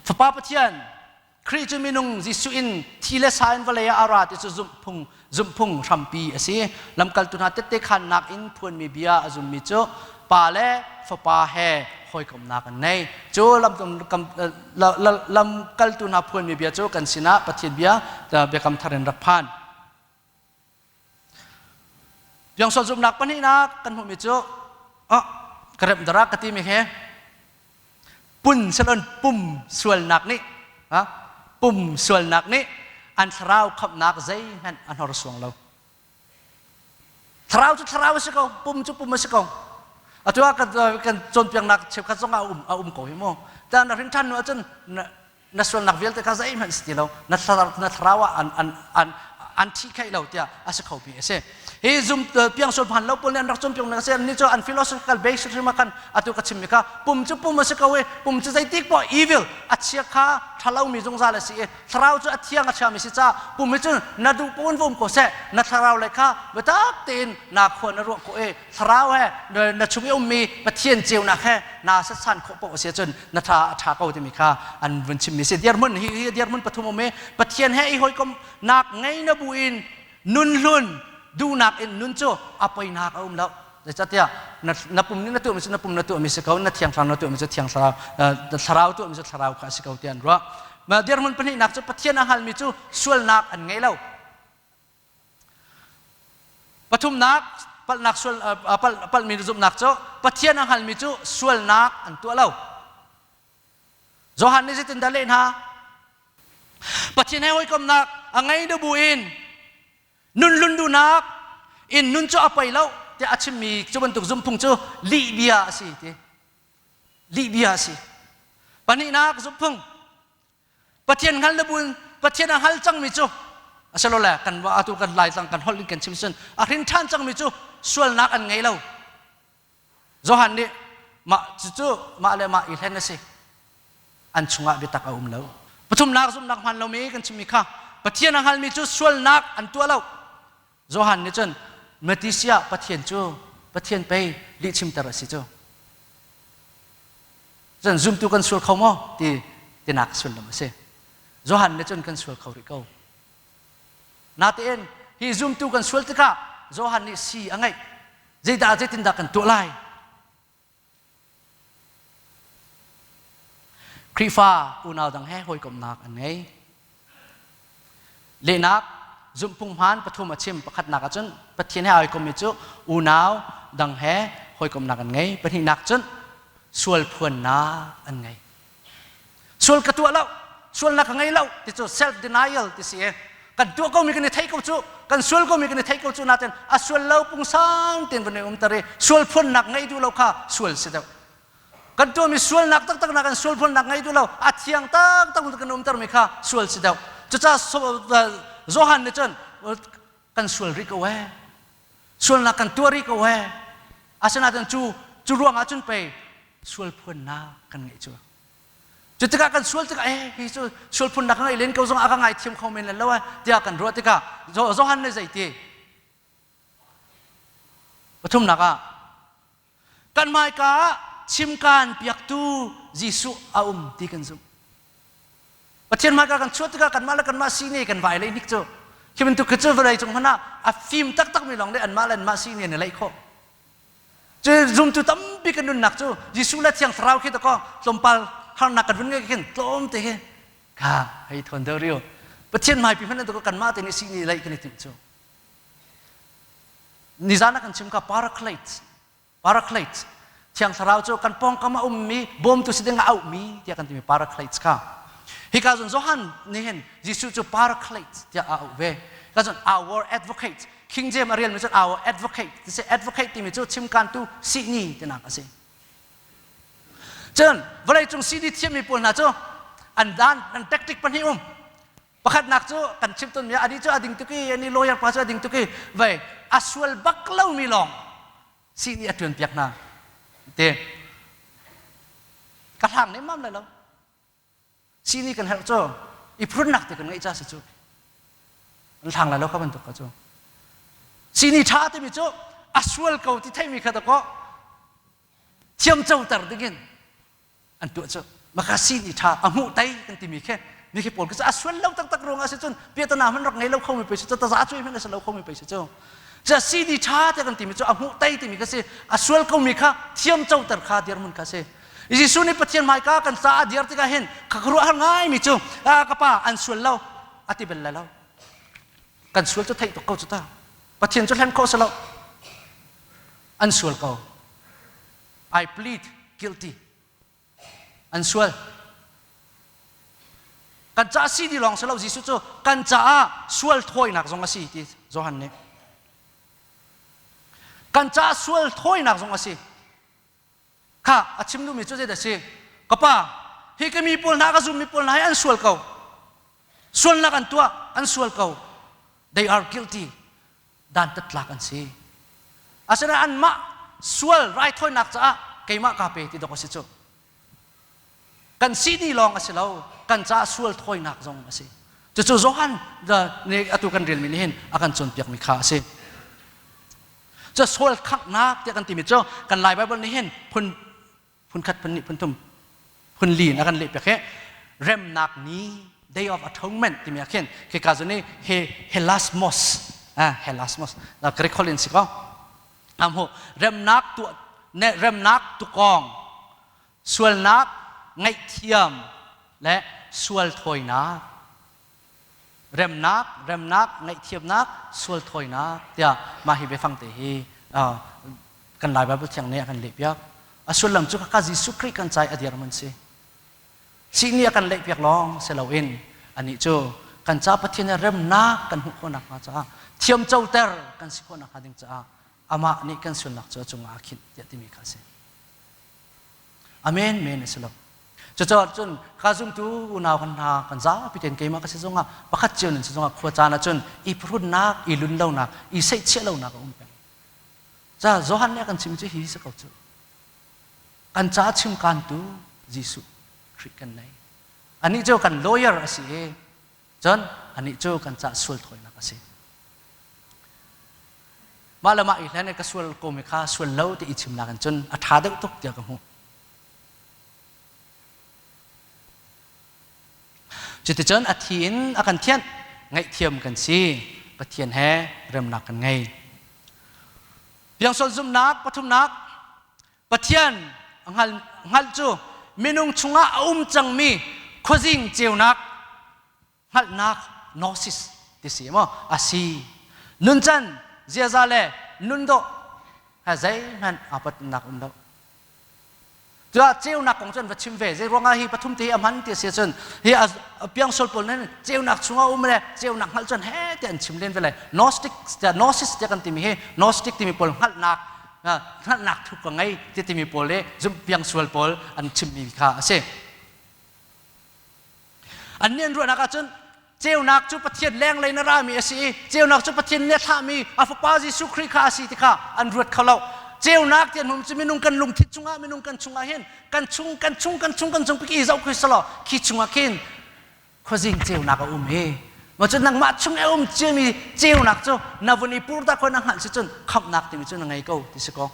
S1: Fapa Pathian Khrih cu minung Jesuh in thi le sa in vawlei ah a ra ti cu zumhphung zumhphung hrampi a si. Lamkaltu hna tette khannak in phuanmi bia a zummi cu Pa le Fapa he hawikomhnak an nei. Cu lamkaltu hna phuanmi bia cu kan sinah Pathian bia biakam thar in rak phan. Piangsual zumhnak pahnihnak kan hmuhmi cu oh, ka remh dara ka timi he pun salon pum sualnak nih pum sualnak nih an thlarau khamhnak zeihmanh a hnorsuang lo. Thlarau cu thlarau a si ko, pum cu pum a si ko. Atu ah kan kan cawnpiaknak cheukhat zong ah a um a um ko hi mu. Ta na hrin ṭhan hnu ahcun na, na sualnak vialte kha zeihmanh si ti lo. Na thlarau, na thlarau ah an an an an thi khaih lo tiah a si kho mi a si. Hi zum piang sual hman lo pawl nih an rak cawnpiak ning a si. Annih cu an philosophical base hrim ah khan atu ka chimmi kha pum cu pum a si ko i pum cu zeitik poah evil a chia kha ṭhalomi zungzal a si i thlarau cu a thiang a chiami si caah pum hi cun na duh pawn va um ko seh na thlarau le kha biatak tein na khua na ruah khawh i thlarau he na chung i ummi Pathian ceunak he naa setsan khawh paoh a si ahcun na tha a ṭha ko timi kha an vun chimmi si. Dirhmun hi hi dirhmun pathum um i Pathian he i hawikomhnak ngei na bu in nun hlun duhnak in nun cu a poinak a um lo. Zeicahtiah na, na pum nih na tuahmi cu na pum na tuahmi si ko, na thiang thlarau na tuahmi cu thiang thlarau, thlarau tuahmi cu thlarau kha a si ko tiah an ruah. Dirhmun pahnihnak cu Pathian a hngalmi cu sualnak an ngei lo. Pathumnak palhnak sual palh palhmi zumhnak cu Pathian a hngalmi cu sualnak an tuah lo. Johan nih zeitindah leh hna? Pathian he hawikomhnak a ngei nu buin nun lun duhnak in nun cu a poi lo tiah a chimmi cu bantuk zumhphung cu lihbia a si ti. Lihbia a si. Pahnihnak zumhphung Pathian hngal na buin Pathian a hngal cangmi cu asilole kan atu kan Laitlang kan holh in kan chim cun a hrin ṭhan cangmi cu sualnak an ngei lo. Johan nih mah cucu mah le mah i hlen a si. An chungah biatak a um lo. Pathumnak zumhnak hmaan lomi kan chimmi kha Pathian a hngalmi cu sualnak an tuah lo. Johan nih cun Matisia Pathian cu Pathian pei lihchimter a si cu. Cun zumtu kan sual kho maw ti tinak sullam a si. Johan nih cun kan sual kho rih ko. Natein hi zumtu kan sual tikah Johan nih si a ngeih. Zeidah zeitindah kan tuah lai? Khrihfa unau dang he hawikomhnak an ngei. Lehnak zumhphung hmaan pathum a chim. Pakhatnak ahcun Pathian he aa hawikommi cu unau dang he hawikomhnak an ngei. Pahnihnak cun sual phuannak an ngei. Sual ka tuah lo, sualnak ka ngei lo ti cu self denial ti si i kan tuah komi kan i theih ko cu, kan sual komi kan i theih ko cu natin a sual lo pungsan tein van i umter i sual phuannak ngei duh lo kha sual si deuh. Kan tuahmi sualnak taktak nak kan sual phuannak ngei duh lo, a thiang taktak kan umtermi kha sual si deuh. Cucaah Johan nih cun kan sual rih ko ee. Sualnak kan tuah rih ko ee. Asinain cu cu ruangah cun pei sual phuannak kan ngeih cu. Cu tikah kan sual tikah eh hi cu sual phunnak ka ngeih len ko zong a ka ngaithiam kho men lo eh tiah kan ruah tikah Johan nih zei ti? Pathumnak ah kan hmaika ah chimkaan piaktu Jesuh a um ti kan zumh. Pathian hmaika kan chuah tikah kanmah le kanmah sine kan vai lei hnik cu khi bantuk khi cu vawlei cung hmanh ah a fim taktakmi lawng nih anmah le anmah sine an i leih khawh. Cu zumtu tampi kan nunnak cu Jesuh le Thiang Thlarau khi dakaw tlawmpal harnak kan vun ngei khin tlawm te khi kha hei thawn deuh riu. Pathian hmaipi hmanh dakaw kanmah te nih sine leih kan i timh cu. Nizan ah kan chim kha paraclete paraclete Thiang Thlarau cu kan pawngkam a ummi bawmtu si ding ah auhmi tiah kan timi paraclete kha. Hika cun Johan nih hin Jesuh cu paraclete tiah a auh ve. Ka cun our advocate King James a relmi cun our advocate ti si advocate timi cu chimkantu sihni tinak a si. Cun vawleicung sihni thiammi pawl hna cu an dan an tactic pahnih um. Pakhatnak cu kan chim tawnmi ani cu a ding tuk i ani lawyer pa cu a ding tuk i vei a sual bak lomi lawng sihni a ṭuan piak hna ti ka hlang nemmam lai lo sihni kan herh cu i phurnak te kan ngeih ca si cu an hlang lai lo kha bantuk kha cu sihni ṭha timi cu a sual ko ti theimi kha dakaw thiamcoter dingin an tuah cu maka sihni ṭha a hmuh tai kan timi khi mi khi pawl khi a sual lo taktak ruang ah si cun piatana hmanh rak ngei lo khomi pei si cu taza cuai hmanh a si lo khomi pei si cu cu sihni ṭha te kan timi cu a hmuh tai timi kha si a sual komi kha thiam coter kha dirhmun kha si Jesuh nih Pathian hmaika kan caah a dir tikah hin ka ruah har ngaimi cu ka pa an sual lo a ti bel lai lo kan sual cu theih tuk ko cu ta Pathian cu hlen khawh si lo an sual ko I plead guilty. An sual. Kan caah si di lawng si lo Jesuh cu kan caah sual thawinak zong a si ti Johan nih. Kan caah sual thawinak zong a si. Kha a chim duhmi cu zeidah a si? Ka pa, hi ka mi pawl hna ka zummi pawl hna hi an sual ko. Sualnak an tuah, an sual ko. They are guilty. Dantat tlak an si. Asinain anmah sual raithawinak caah keimah kaa pe ti dawk a si cu. Kan sihni lawng a si lo, kan caah sual thawinak zong a si. Cucu Johan nih atu kan relmi nih hin a kan cawnpiakmi kha a si. Cu sual khanghnak tiah kan timi cu kan Lai Baibal nih hin phun phunkhat phun hnih phun thum phun li in a kan leh piak hi remnak ni day of atonement timi ah khin khika cu ni he helasmos ah helasmos Greek holh in si ko am hu remnak tu ne remnak tukong sualnak ngaihthiam le sual thawinak remnak remnak ngaihthiamnak sual thawinak tiah mah hi biafang te hi kan Lai Bible thiang nih a kan lehpiak. A sullam cu kaka Jesuh Khrih kan cai a dirhmun si. Sihni a kan lehpiak lawng si loin anih cu kan ca Pathian he remnak kan hmuh khawhnak hnga caah thiamcoter kan si khawhnak hnga ding caah amah nih kan sualnak cu a cungah a khinh tiah timi kha a si. Amen men a si lo. Cucaah cun ka zumtu unau kan hna kan zapi tein keimah ka si zongah pakhat cio nan si zongah khua caan ahcun i phuhrunnak, i lunlonak, i seihchiah lonak a um peng. Ca Johan nih a kan chim cu hi si ko cu. Kan ca chimkantu Jesuh Khrih kan nei. Anih cu kan lawyer a si i cun anih cu kan ca sual thawinak a si. Mah le mah i hlen ka sual komi kha sual lo ti i chimnak in cun a ṭha deuh tuk tiah ka hmuh. Cuticun a thi in a kan thianh, ngaihthiam kan si, Pathian he remnak kan ngei. Piangsual zumhnak pathumnak Pathian hngalh cu minung chungah a um cangmi khuazing ceunak hngalhnak gnosis ti si maw a si. Nuncan ziaza le nundawh he zeihmanh aa patnak um lo. Cuah ceunak kong cu an va chim ve. Zei ruangah hi pathum te hi a hman ti a si ahcun hi a piangsol pawl nih ceunak chungah um le ceunak hngalh cun he ti an chim len ve le Gnostic Gnosis tiah kan timi hi Gnostic timi pawl hngalhnak hngalhnak thuk ka ngei ti timi pawl le zumh piangsual pawl an chimmi kha a si. An nih an ruahnak ahcun ceunak cu Pathian lenglei na rami a si i ceunak cu Pathian nih a thlahmi a fapa Jesuh Khrih kha a si ti kha an ruat kho lo. Ceunak ti an hum cu minung kan lungthin chungah minung kan chungah hin kan chung kan chung kan chung kan chung pik i zoh khi selaw khi chungah khin khuazing ceunak a um i ma cu nangmah chung a um ciami ceunak cu na vun i purda ko na hngalh si cun khamhnak timi cu na ngei ko ti si ko.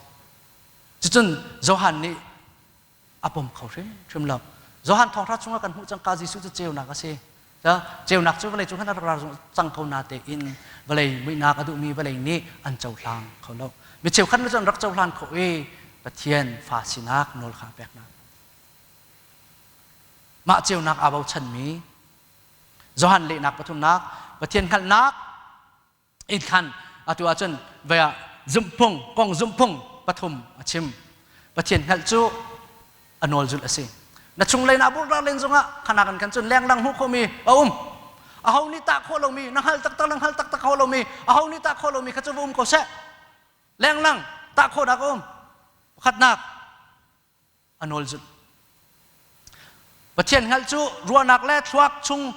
S1: Cucun Johan nih a pom kho hrimhrim lo. Johan thawngṭha chungah kan hmuh cangka Jesuh cu ceunak a si. Ceunak cu vawlei cung khan a rak ra cang ko na tein vawlei muihnak a duhmi vawlei nih an cohlang kho lo. Mi cheukhat nih cun an rak cohlan khawh i Pathian fa sinak nawl kha a pek hna. Mah ceunak aa bochanmi Johan lehnak pathumnak Pathian hngalhnak in khan atu ahcun vei ah zumhphung kong zumhphung pathum a chim. Pathian hngalh cu a nawl zulh a si. Na chunglei na burda len zongah khanak in kan cun lenglang hmuh khawhmi a um. Aho nih tah khawh lomi na hngal taktak na hngal taktak kho lomi aho nih tah khawh lomi kha cu va um ko seh. Lenglang tah khawhnak a um. Pakhatnak a nawl zulh. Pathian hngalh cu ruahnak le thluak chung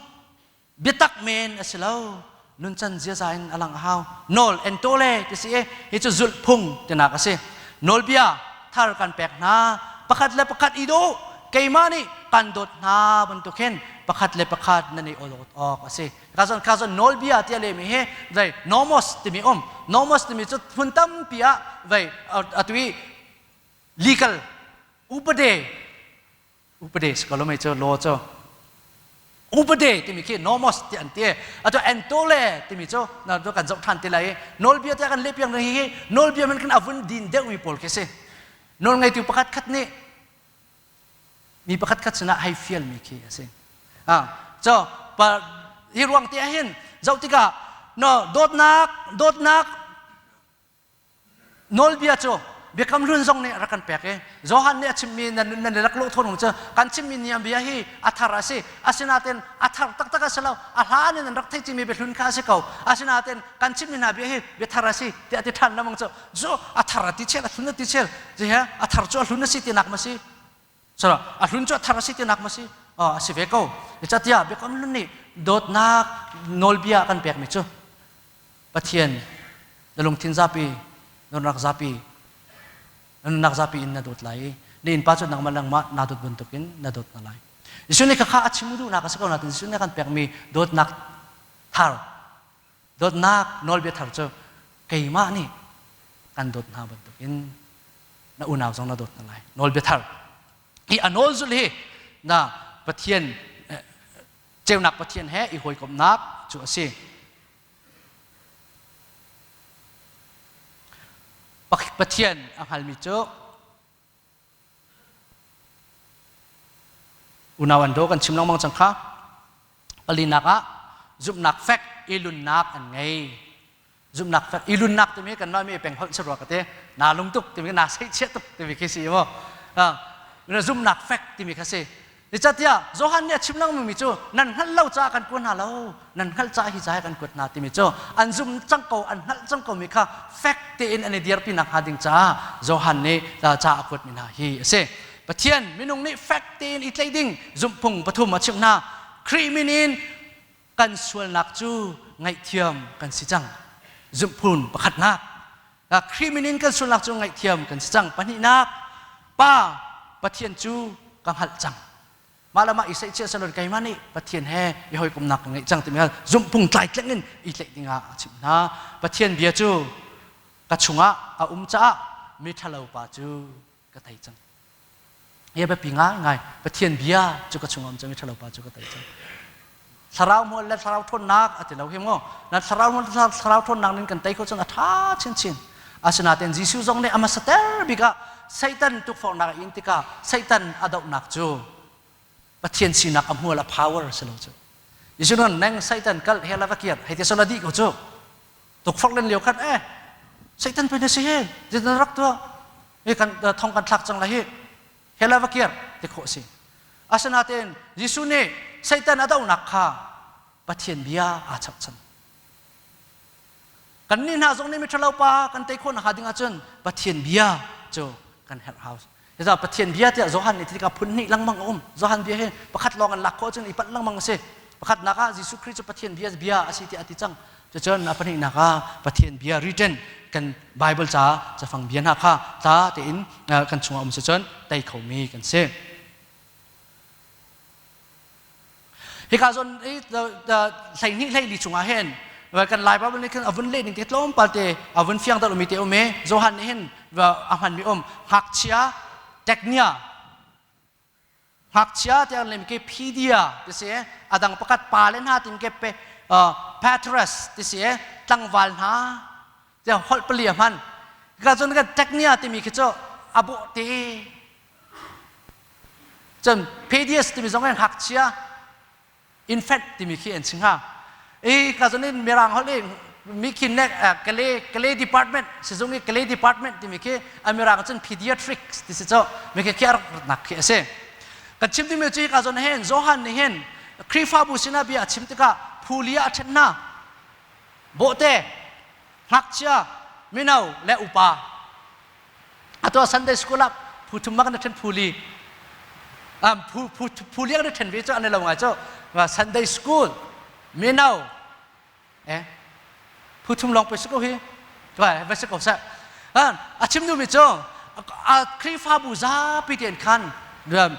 S1: biatak men a si lo. Nuncan ziaza in a lang a hau. Nawl entole ti si i hi cu zulh phung tinak a si. Nawlbia thar kan pek hna. Pakhat le pakhat i daw. Keimah nih kan dawt hna bantuk hin pakhat le pakhat nan i awlawt awk a si. Ka zawn nawlbia ti a lehmi hi vei nomos timi um. Nomos timi cu hmun tampi ah vei atu i legal upade upade si ko lo mei cu law cu upade timi khi nomos ti an ti atu entole timi cu na tu kan zoh than ti lai nawlbia te kan leh piang hi hi nawlbia man kan avun din deuh mi pawl khi si nawl ngeitu pakhat khat nih mi pakhat khat sinah hei fial mi khi a si ah so pa hi ruang te ah hin zoh tikah no dawtnak dawtnak Nawlbia cu Biakam Hlun zong nih rak kan pek i Johan nih a chimmi nan nan rak lawh thawn cu kan chimmi ni bia hi a thar a si. Asinain a thar taktak a si lo. A hlan in an rak theih cimi biahlun kha a si ko. Asinain kan chimmi hna bia hi bia thar a si tiah ti ṭhan lengmang cu cu a thar a ti chel a hlun a ti chel he a thar cu a hlun a si tinak ma si. So a hlun cu a thar a si tinak ma si. A si ve ko. Catiah Biakam Hlun nih dawtnak nawlbia kan pekmi cu Pathian. Na lungthin zapi, na nunnak zapi, na nunnak zapi in na dawt lai i na innpa cu nangmah nangmah naa dawt bantukin na dawt hna lai. Jesuh nih khakha a chim duhnak a si ko nain Jesuh nih a kan pekmi dawtnak thar, dawtnak nawlbia thar cu keimah nih kan dawt hna bantukin na unau zong na dawt hna lai. Nawlbia thar. Hi a nawl zulh hi na Pathian ceunak Pathian he i hawikomhnak cu a si. Pathian a hngalmi cu unau an daw kan chim lengmang cang kha. Palinak ah zumhnak fek i lunnak an ngei. Zumhnak fek i lunnak timi kan mah mi peng holh si rua ka ti. Na lung tuk timi na seihchiah tuk timi khi si mu. Zumhnak fek timi kha si. Zeicahtiah Johan nih a chim lengmangmi cu nan hngalh lo caah kan kuat hna lo, nan hngalh caah hi ca hi kan kuat hna timi cu an zum cang ko, an hngalh cang komi kha fek tein an i dirpi nakhnga ding caah Johan nih ca a kuatmi hna hi a si. Pathian minung nih fek tein i tlaih ding zumhphung pathum a chimh hna. Khrih min in kan sualnak cu ngaihthiam kan si cang. Zumhphun pakhatnak. Khrih min in kan sualnak cu ngaihthiam kan si cang. Pahnihnak, Pa Pathian cu ka hngalh cang. Mah le mah i seihchiah salon keimah nih Pathian he i hawikomhnak ka ngeih cang timi kha zumhphung tlaitleng in i tlaih dingah a chimh hna. Pathian bia cu ka chungah a um caah mi ṭhalo pa cu ka tei cang. Hi a biapi ngaingai. Pathian bia cu ka chungah um cang i ṭhalo pa cu ka tei cang. Thlarau hmual le thlarau ṭhawnnak a ti lo hi mu. Na thlarau hmual thlarau ṭhawnnak nin kan tei kho cun a ṭha chinchin. Asinain Jesuh zong nih a hmasater bik ah Satan tukforhnak a in tikah Satan a dohnak cu Pathian sinak a hmual a power si lo cu. Jesuh nih neng Satan kal he la va kiar hei ti sola dih ko cu. Tukforh len lio khan eh Satan pei na si he zeitin rak tuah hi kan thong kan thlak cang lai hi hela va kir ti khawh si asinain Jesuh nih Satan a dohnak kha Pathian bia aa chapchan kan nih hna zong nih miṭhalo pa kan tei khawh nakhnga ding ahcun Pathian bia cu kan herh hau Cucaah Pathian bia tiah Johan nih tikah phun hnih lengmang a um. Johan bia hi pakhat lawng an lak khawh cun i panh lengmang a si. Pakhatnak ah Jesuh Khrih cu Pathian bia bia a si tiah a ti cang. Cucun a pahnihnak ah Pathian bia written kan Bible ca cafang bia hna kha tla tein kan chungah um si cun tei khomi kan si. Hika zawn i 12 hleili chungah hin kan Lai Bible nih khin a vun leh ning te tlawmpal te a vun fiang deuh mi te um i Johan nih hin a hman mi um ngakchia teknia ngakchia tiang lem ke phedia ti si adang pakhat pa le hna tin ke pe Patrus ti si tlangval hna tiang holh pali a hman ka cun kan teknia timi khi cu a bawh te Cun Pedias timi zong in ngakchia infant timi khi an si hnga. I ka zon in mirang holh i mi khi ne kale kale department sizung i kale department timi khi a mirang cun pediatrics ti si cu mi khi khi nak khi a si. Kan chim timi cu ka zon hin Johan nih hin Khrihfabu sinah bia a chim tikah phulia a ṭhen hna. Bawhte, ngakchia, mino le upa Atu Sunday school ah phu thum ma kan ṭhen phu li. Phu phu phu li kan ṭhen ve cu an lo ngai cu Sunday school mino eh phu thum lawng pe si ko hi vai va si ko seh a chim duhmi cu a Khrihfabu zapi tein khan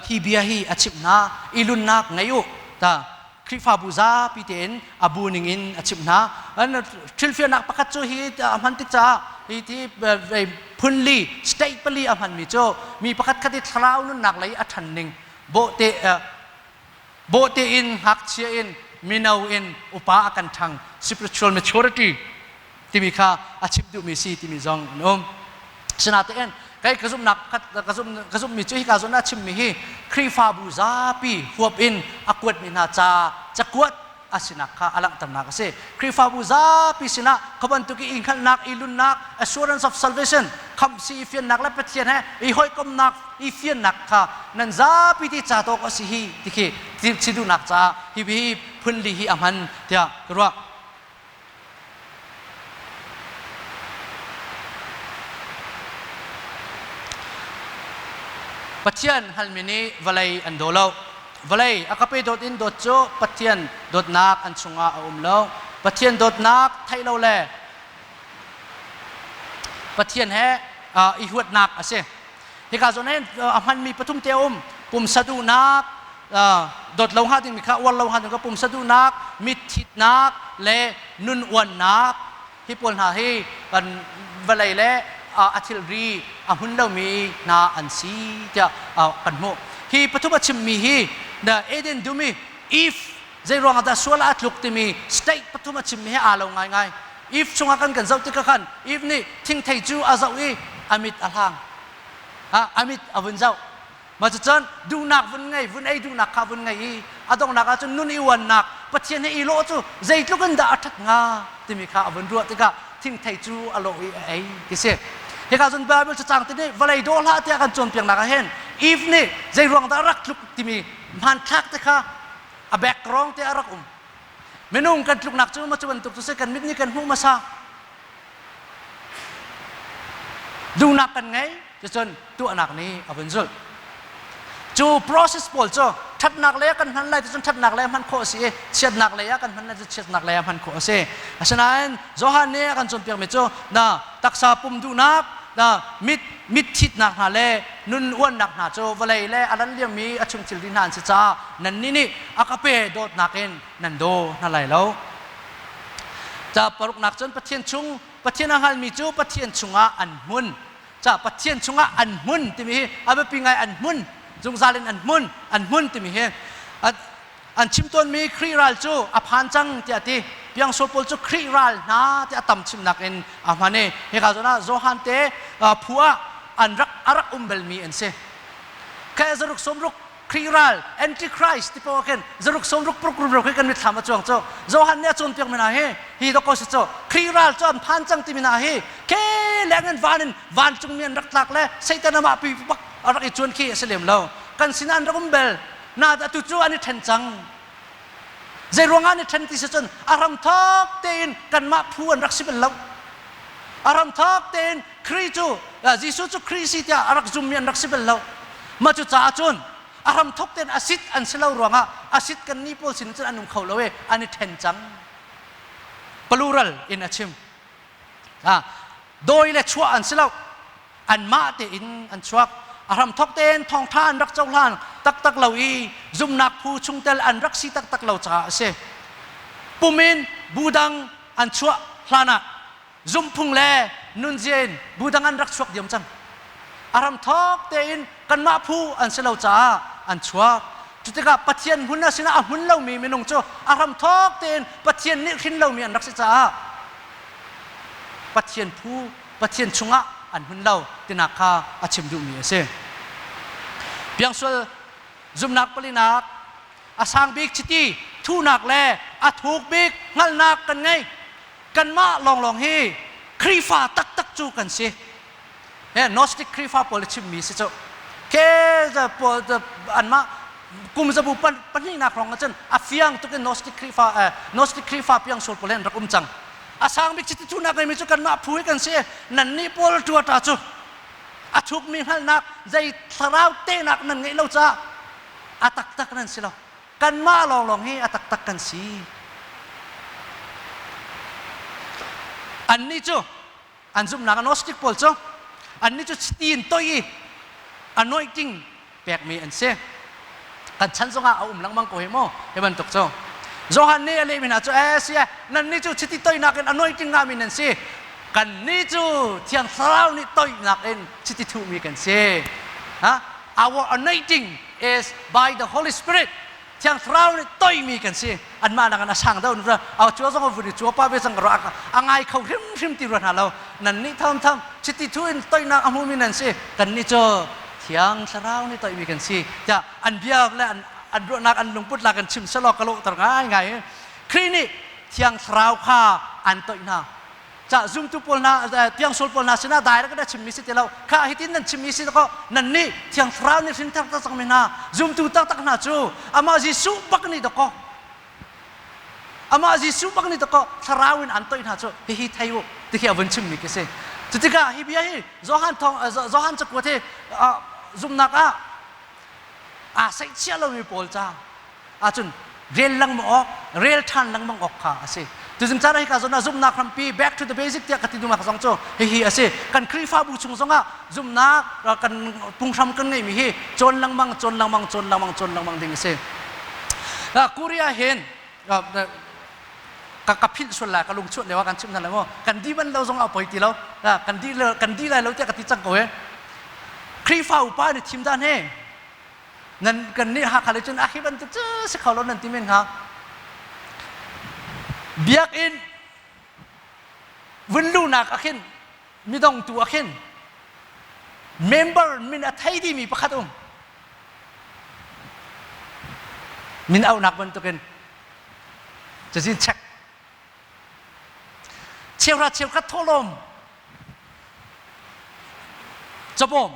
S1: hi bia hi a chimh hna i lunnak ngei u ta Khrihfabu zapi tein a bu ning in a chimh hna. Thilfiannak pakhat cu hi a hman tik caah hi ti phunli state pali a hmanmi cu mi pakhat khat i thlarau nunnak lei a ṭhan ning bawhte bawhte in ngakchia in mino in upa a kan ṭhang spiritual maturity timi kha a chim duhmi si timi zong an um. Sinain kei ka zumhnak ka zumhmi cu hika zawn ah chimmi hi Khrihfabu zapi huap in a kuatmi hna ca cakuat a sinak kha a langhternak a si. Khrihfabu zapi sinah kha bantuk i hngalhnak, i lunnak, assurance of salvation, khamhsi i fiannak le Pathian he i hawikomhnak, i fiannak kha nan zapi ti ca tawk a si hi ti khi si duhnak caah hi hi phunli hi a hman tiah ka ruah. Pathian hngalmi nih vawlei an daw lo. Vawlei a ka pe dawt in dawt cu Pathian dawtnak an chungah a um lo. Pathian dawtnak theih lo le Pathian he i huatnak a si. Hika zawn hin a hmanmi pathum te a um. Pumsa duhnak, dawt lo hnga dingmi kha uar lo hnga ding kha pumsa duhnak, mitthitnak le nun uannak hi pawl hna hi kan vawlei le a thilri a hmun lomi hna an si tiah kan hmuh. Hi pathum a chimmi hi the Eden dum i Eve zei ruangah dah sual ah a tluk timi state pathum a chimmi hi aa lo ngaingai. Eve chungah kan kan zoh tikah khan Eve nih thingthei cu a zoh i a mit a hlang. A mit a vun zoh. Mah cucun duhnak vun ngei, vun ei duhnak kha vun ngei i a donghnak ahcun nun i uannak Pathian he i lawh cu zeitluk in dah a ṭhat hnga timi kha a vun ruah tikah thingthei cu a lawh i a ei ti si. Hika cun Bible cacang te nih vawlei daw hlah tiah kan cawnpiaknak ah hin Eve nih zei ruang dah a rak tluk timi hmanthlak te kha a background te a rak um. Minung kan tluknak cu ma cu bantuk cu si kan mit nih kan hmuh hmasa. Duhnak kan ngei, cucun tuahnak nih a vun zulh. Cu process pawl cu ṭhatnak lei ah kan hman lai ticun ṭhatnak lei ah hman khawh a si i chiatnak lei ah kan hman lai cu chiatnak lei ah hman khawh a si. Asinain Johan nih a kan cawnpiakmi cu na taksa pum duhnak, na mit mit thitnak hna le nun uannak hna cu vawlei le a ran liammi a chung thilri hna an si caah nannih nih a ka pe dawtnak in nan daw hna lai lo. Ca paruknak cun Pathian chung Pathian a hngalmi cu Pathian chungah an hmun. Ca Pathian chungah an hmun timi hi a biapi ngai an hmun zungzal in an hmun an hmun timi hi an chim tawnmi Khrih ral cu a phan cang tiah a ti. Piangsual pawl cu Khrih ral hna tiah a tam chimnak in a hman i hika zawn ah Johan te phu ah an rak a rak um belmi an si. Khe zaruk sawmruk Khrih ral Antichrist ti poah khin zaruk sawmruk paruk rumro khi kan mitthlam a cuang cu Johan nih a cawnpiak mi hna hi hi dawk ko si cu Khrih ral cu an phan cang timi hna hi ke leng in van in vancungmi an rak tlak le Satan amah pi bak a rak i cuan khi a si lem lo kan sinah an rak um bel na atu cu an i ṭhen cang zei ruangah an i ṭhen ti si cun a ram thawk tein kanmah phu an rak si bal lo a ram thawk tein Khrih cu Jesuh cu Khrih si tiah a rak zummi an rak si bal lo. Mah cu caah cun a hramthawk tein a sit an si lo ruangah a sit kan ni pawl sin cun an um kho lo i an i ṭhen cang. Plural in a chim. Dawi le chuah an si lo. Anmah tein an chuak. A hramthawk tein thawngṭha an rak cohlan taktak lo i zumhnak phu chungtel an rak si taktak lo caah a si. Pum in bu dang an chuah hlanah zumhphung le nunzia in bu dang an rak chuak diam cang. A ram thawk tein kanmah phu an si lo caah an chuak. Cutikah Pathian hmun a sinah a hmun lomi minung cu a hram thawk tein Pathian nih hrin lomi an rak si caah Pathian phu Pathian chungah an hmun lo tinak kha a chim duhmi a si. Piangsual zumhnak palinak a sang bik chiti thunak le a thuk bik hngalhnak kan ngei. Kanmah lawnglawng hi Khrihfa taktak cu kan si. He Gnostic Khrihfa pawl chimmi si cu. Ke pawl anmah kum zabu pahnihnak hrawng ahcun a fiang tuk in Gnostic Khrihfa Gnostic Khrihfa piang sul pawl he an rak um cang. A sang bik chiti thunak ngeimi cu kanmah phu hi kan si. Nannih pawl ṭuaṭa cu a thukmi hngalhnak zei thlarau tehnak nan ngeih lo caah a taktak nan si lo. Kanmah lawnglawng hi a taktak kan si. Annih cu an zumhnak Gnostic pawl cu annih cu chiti in toi i anointing pekmi an si. Kan chan zongah a um lengmang ko hi mu hi bantuk cu. Johan nih a lehmi hna cu ee si nannih cu chiti toinak in anointing ngahmi nan si. Kannih cu Thiang Thlarau nih toihnak in chiti thuhmi kan si. Ha? Our anointing is by the Holy Spirit. Thiang Thlarau nih toimi kan si. Anmah nakin a sang deuh na a cua zong a vun i cua pa ve cang ro a ngai kho hrimhrim ti rua hna lo. Nan nih tham tham chiti thu in toinak a hmumi nan si. Kan nih cu Thiang Thlarau nih toimi kan si. Tiah an bia le an an ruahnak an lungput la kan chim selaw ka lawhter ngai ngai. Khrih nih Thiang Thlarau kha an toih hna. Ca zumtu pawl hna piangsual pawl hna sinah direct na chimmi si ti lo kha hitin nan chimmi si ko nan nih thiang thlarau nih hrin thar cangmi hna zumtu taktak hna cu amah Jesuh bak nih dakaw amah Jesuh bak nih dakaw thlarau in an toih hna cu hihi thei u ti khi a vun chimmi khi si cutikah hi bia hi Johan thong Johan cakuat hi zumnak ah aa saihchiah lomi pawl ca ahcun rel lengmang awk rel ṭhan lengmang awk kha a si. Tuzing caan ah hika zawn ah zumhnak hrampi back to the basic tiah ka ti duhnak zong cu hihi a si. Kan Khrihfabu chung zongah zumhnak kan phunghram kan ngeihmi hi cawn lengmang cawn lengmang cawn lengmang cawn lengmang ding a si. Korea hin ka ka philh sual lai ka lung chuah lio ah kan chimh hna lai maw kan di ban lo zong ah poi ti lo kan di kan di lai lo tiah ka ti cang ko he Khrihfa upa nih thim dan he nan kan nih Hakha lei cun a hi bantuk cu si kho lo nan ti men hnga biakinn vun luhnak ah khin midong tu ah khin member min a thei dimi pakhat um min auhnak bantukin cazin check cheuhra cheukhat thawhlawm cabawm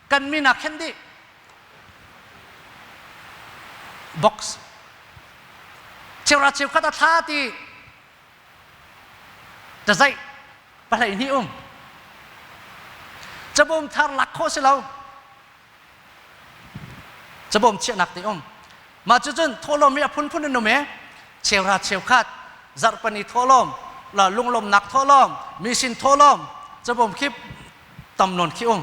S1: kan min ah khen dih box cheuhra cheukhat a thla ti tazaih pahlei hnih um cabawm thar lak khawh si lo cabawm chiahnak te um mah cucun thawhlawm hi a phunphun in um e cheuhra cheukhat zarhpani thawhlawm la lunglawmnak thawhlawm misin thawhlawm cabawm khi tam nawn khi um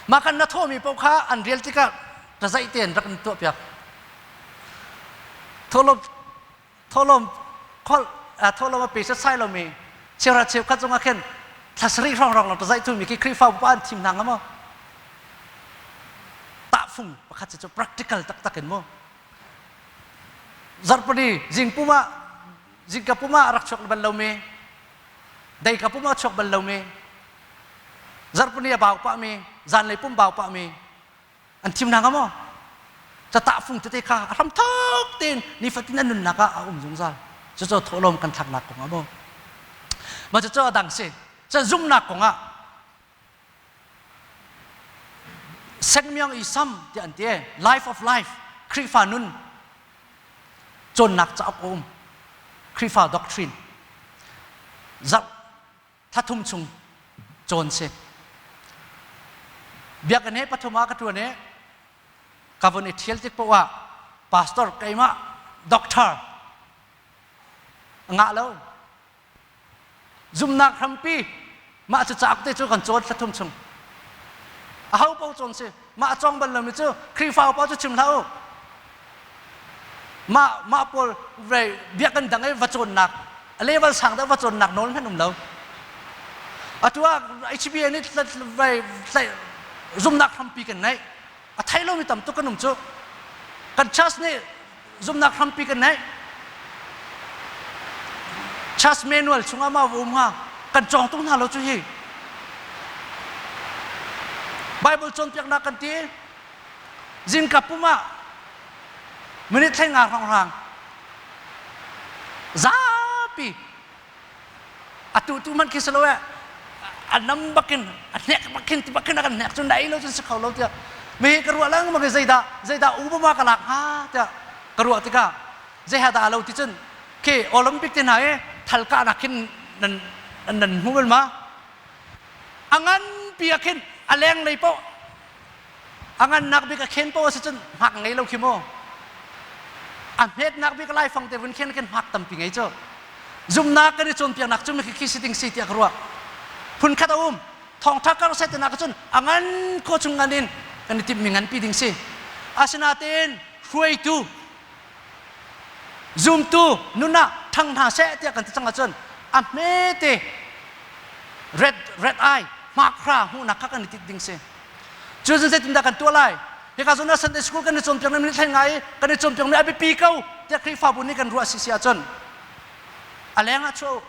S1: mah kan na thawhmi paoh kha an rel tikah tazaih tein rak in tuah piak thawhlawm thawhlawm kholh thawhlawm a pe setsai lomi cheuhra cheukhat zongah khin thla sarih hrawng lawng tazaih thumi khi Khrihfa upa an thim hna hnga maw tahfung pakhat cu practical taktak in mu zarhpani zing pum ah zingka pum ah rak chuak bal lomi deika pum ah chuak bal lomi zarhpani a bau pahmi zanlei pum bau pahmi an thim hna hnga maw catahfung tete kha a hram thok tein nifatin an nunnak ah a um zungzal cucu thawhlawm kan thlaknak kong ah maw mah cucu a dang si cu zumnak kong ah sengmiang i sam tiah an ti life of life Khrihfa nun cawnnak cauk a um Khrihfa doctrine zarh thla thum chung cawn si. Biakinn he pathum ah ka ṭuan i ka vun i ṭhial tik paoh ah pastor keimah doctor ngah lo zumnak hrampi mah cu cauk te cu kan cawn thla thum chung aho paoh cawn si mah cawng bal lomi cu Khrihfa upa cu chim hlah u mah mah pawl biakinn dang i va cawnnak a level sang deuh va cawnnak nawl hmanh um lo atu ah HBA nih zumnak hrampi kan neih a thei lomi tam tuk kan um cu kan church nih zumnak hrampi kan neih church manual chungah ma va um hnga kan cawng tuk hna lo cu hi Bible cawnpiaknak kan ti zingka pum ah minute thleng nga hrawnghrang zapi atu tu man khi si lo eh a nam bakin a hnek bakin ti bakin a kan hnek cun na ei lo cun si kho lo tiah mi ka ruah lengmang i zeidah zeidah Obama ka lak hnga tiah ka ruah tikah zei ha dah lo ti cun khi Olympic te hna i thal kahnak khin nan nan hmu bal ma a nganpi ah khin a lenglei paoh a ngannak bik a khen paoh a si cun hmak ngei lo khi mu a hmetnak bik laifang te vun khen khin hmak tampi ngei cu zumnak kan i cawnpiaknak cu khi si ding si tiah ka ruah phun khat a um thawngtha kar set nak cun a ngan kho chung ngan in kan i timhmi nganpi ding si asinain hruaitu Zumtu nun ah ṭhang hna seh tiah kan ti cang ahcun a hmete red red eye hmakhra hmuhnak kha kan i tit ding si. Cu cun zeitindah kan tuah lai? Hika zawn ah Sunday school kan i cawnpiak mi thleng ngai i kan i cawnpiak mi a biapi ko tiah Khrihfabu nih kan ruah si si ahcun a leng ah chuah u.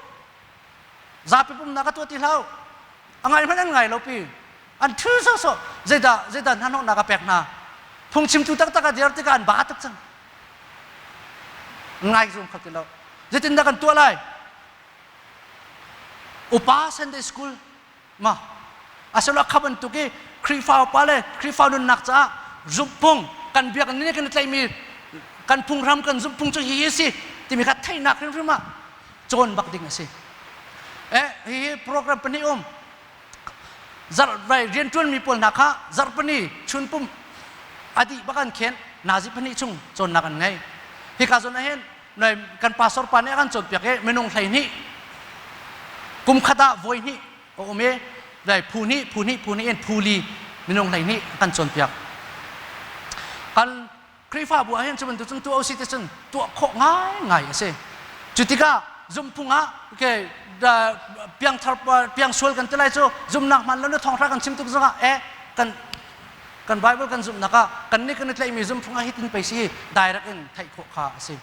S1: Zapi pumnak a tuah ti hlah u. A ngai hmanh an ngai lo pi. An ṭhu sawsawh. Zeidah zeidah hnahnawhnak a pek hna? Phungchimtu taktak a dir tikah an ba tuk cang. Ngai zum kho ti lo. Zeitindah kan tuah lai? Upa Sunday school ma asilo kha bantuk i Khrihfa upa le Khrihfa nunnak caah zumhphung kan biakinn nih kan i tlaihmi kan phunghram kan zumhphung cu hihi a si timi kha theihnak hrimhrim ah cawn bak ding a si. Eh hihi program pahnih um zarh vai rianṭuanmi pawl hna kha zarhpini chunpum a dih bak an khen nazi pahnih chung cawnnak an ngei. Hika zawn ah hin. Kan pastor pa nih a kan cawnpiak i minung 12 kum khat ah voi hnih a um i dai phu hnih phu hnih phu hnih in phu li minung 12 a kan cawnpiak. Kan Khrihfabu ah hin cu bantuk cun tuah usih ti cun tuah khawh ngaingai a si. Cu tikah zumhphung ah okay, piangthar piangsual kan ti lai cu zumnak hman lo na thawngtha kan chim tuk zongah eh kan kan Bible kan zumhnak ah kan nih kan i tlaihmi zumhphung ah hitin pei si direct in theih khawh kha a si.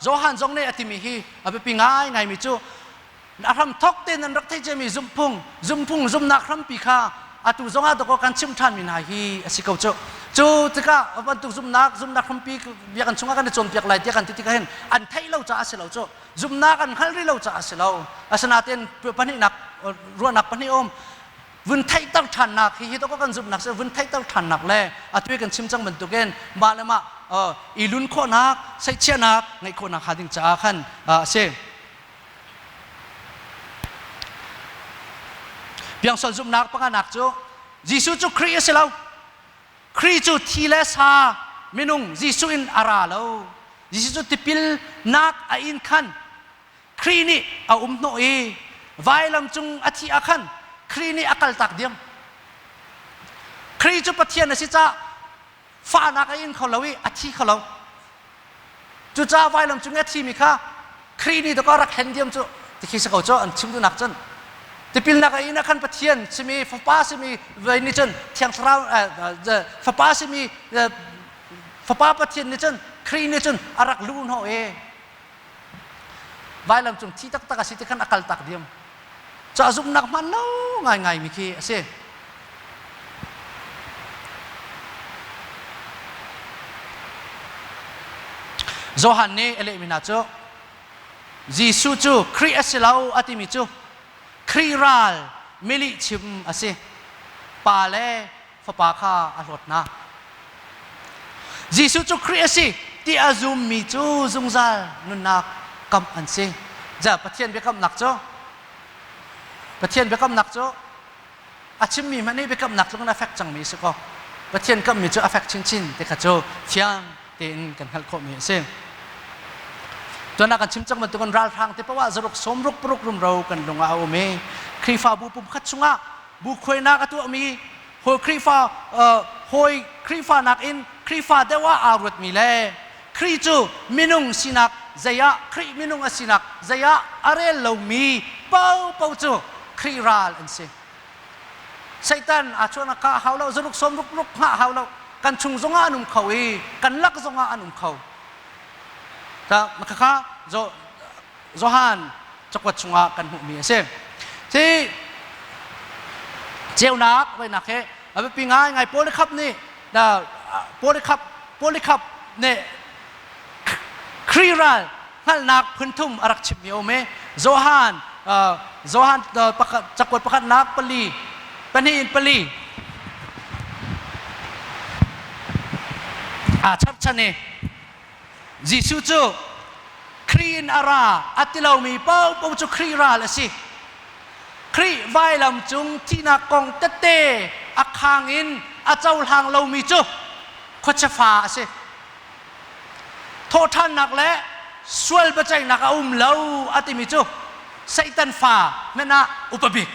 S1: Johan zong nih a timi hi a biapi ngaingaimi cu a hram thok tein nan rak theih ciami zumhphung zumhphung zumnak hrampi kha atu zongah dakaw kan chim ṭhanmi hna hi a si ko cu. Cu tikah bantuk zumhnak zumhnak hrampi bia kan chungah kan i cawnpiak lai tiah kan ti tikah hin an theih lo caah a si lo cu. Zumhnak an hngalh rih lo caah a si lo. Asinain pahnihnak ruahnak pahnih um. Vun theihter ṭhannak hi hi to kan zumhnak si vun theihter ṭhannak le atu i kan chim cang bantukin mah le mah i lun khawhnak seihchiahnak ngeih khawhnak hnga ding caah khan a si. Piangsual zumhnak panganak cu Jesuh cu Khrih a si lo. Khrih cu thi le sa minung Jesuh in a ra lo. Jesuh cu tipilnak a in khan Khrih nih a um hnawh i vailam cung a thih ah khan Khrih nih a kaltak diam. Khrih cu Pathian a si caah fahnak a in kho lo i a thi kho lo. Cucaah vailam cung i a thimi kha Khrih nih dakaw rak hlen diam cu ti khi si ko cu an chim duhnak cun. Tipilnak a in ah khan Pathian simi Fapa simi vei nih cun Thiang Thlarau Fapa simi Fapa Pathian nih cun Khrih nih cun a rak luh hnawh i Vailam cung thi taktak a si ti khan a kal tak diam. Cu a zumhnak hman lo ngaingai mi khi a si. Johan nih a lehmi hna cu Jesuh cu Khrih a si lo a timi cu Khrih ral milih chim a si. Pa le Fapa kha a hlawt hna. Jesuh cu Khrih a si ti a zummi cu zungzal nunnak kamh an si. Ja Pathian biakamnak cu Pathian biakamnak cu a chimmi hmanh nih biakamnak cu a fek cangmi a si ko. Pathian kamhmi cu a fek chinchin ti kha cu fiang tein kan hngalh khawhmi a si. Tuan ah kan chim cang bantukin ralhrang te poah zaruk sawmruk paruk rumro kan lung ah a um i Khrihfabu pumkhat chungah bu khuainak a tuahmi hawi Khrihfa hawi Khrihfa nakin Khrihfa deuh ah aa ruatmi le Khrih cu minung sinak zei ah Khrih minung a sinak zei ah a rel lomi paohpaoh cu Khrih ral an si. Satan aa chuahnak kha a hau lo, zaruk sawm ruk ruk hngah hau lo. Kan chung zongah an um kho i kan lak zongah an um kho. Khakha Johan cakuat chungah kan hmuhmi a si. Hi ceunak voinak hi a biapi ngaingai Polycarp nih Polycarp Polycarp nih Khrih ral hngalhnak phunthum a rak chimmi a um i Johan Johan cakuat pakhatnak pali pahnih in pali aa cherhchan i Jesuh cu Khrih in a ra a ti lomi paohpaoh cu Khrih ral a si. Khrih vailam cung thihnak kong tette a khang in a cohlang lomi cu khuachia fa a si. Thawhṭhannak le sual biaceihnak a um lo a timi cu Satan fa hmanh ah upa bik.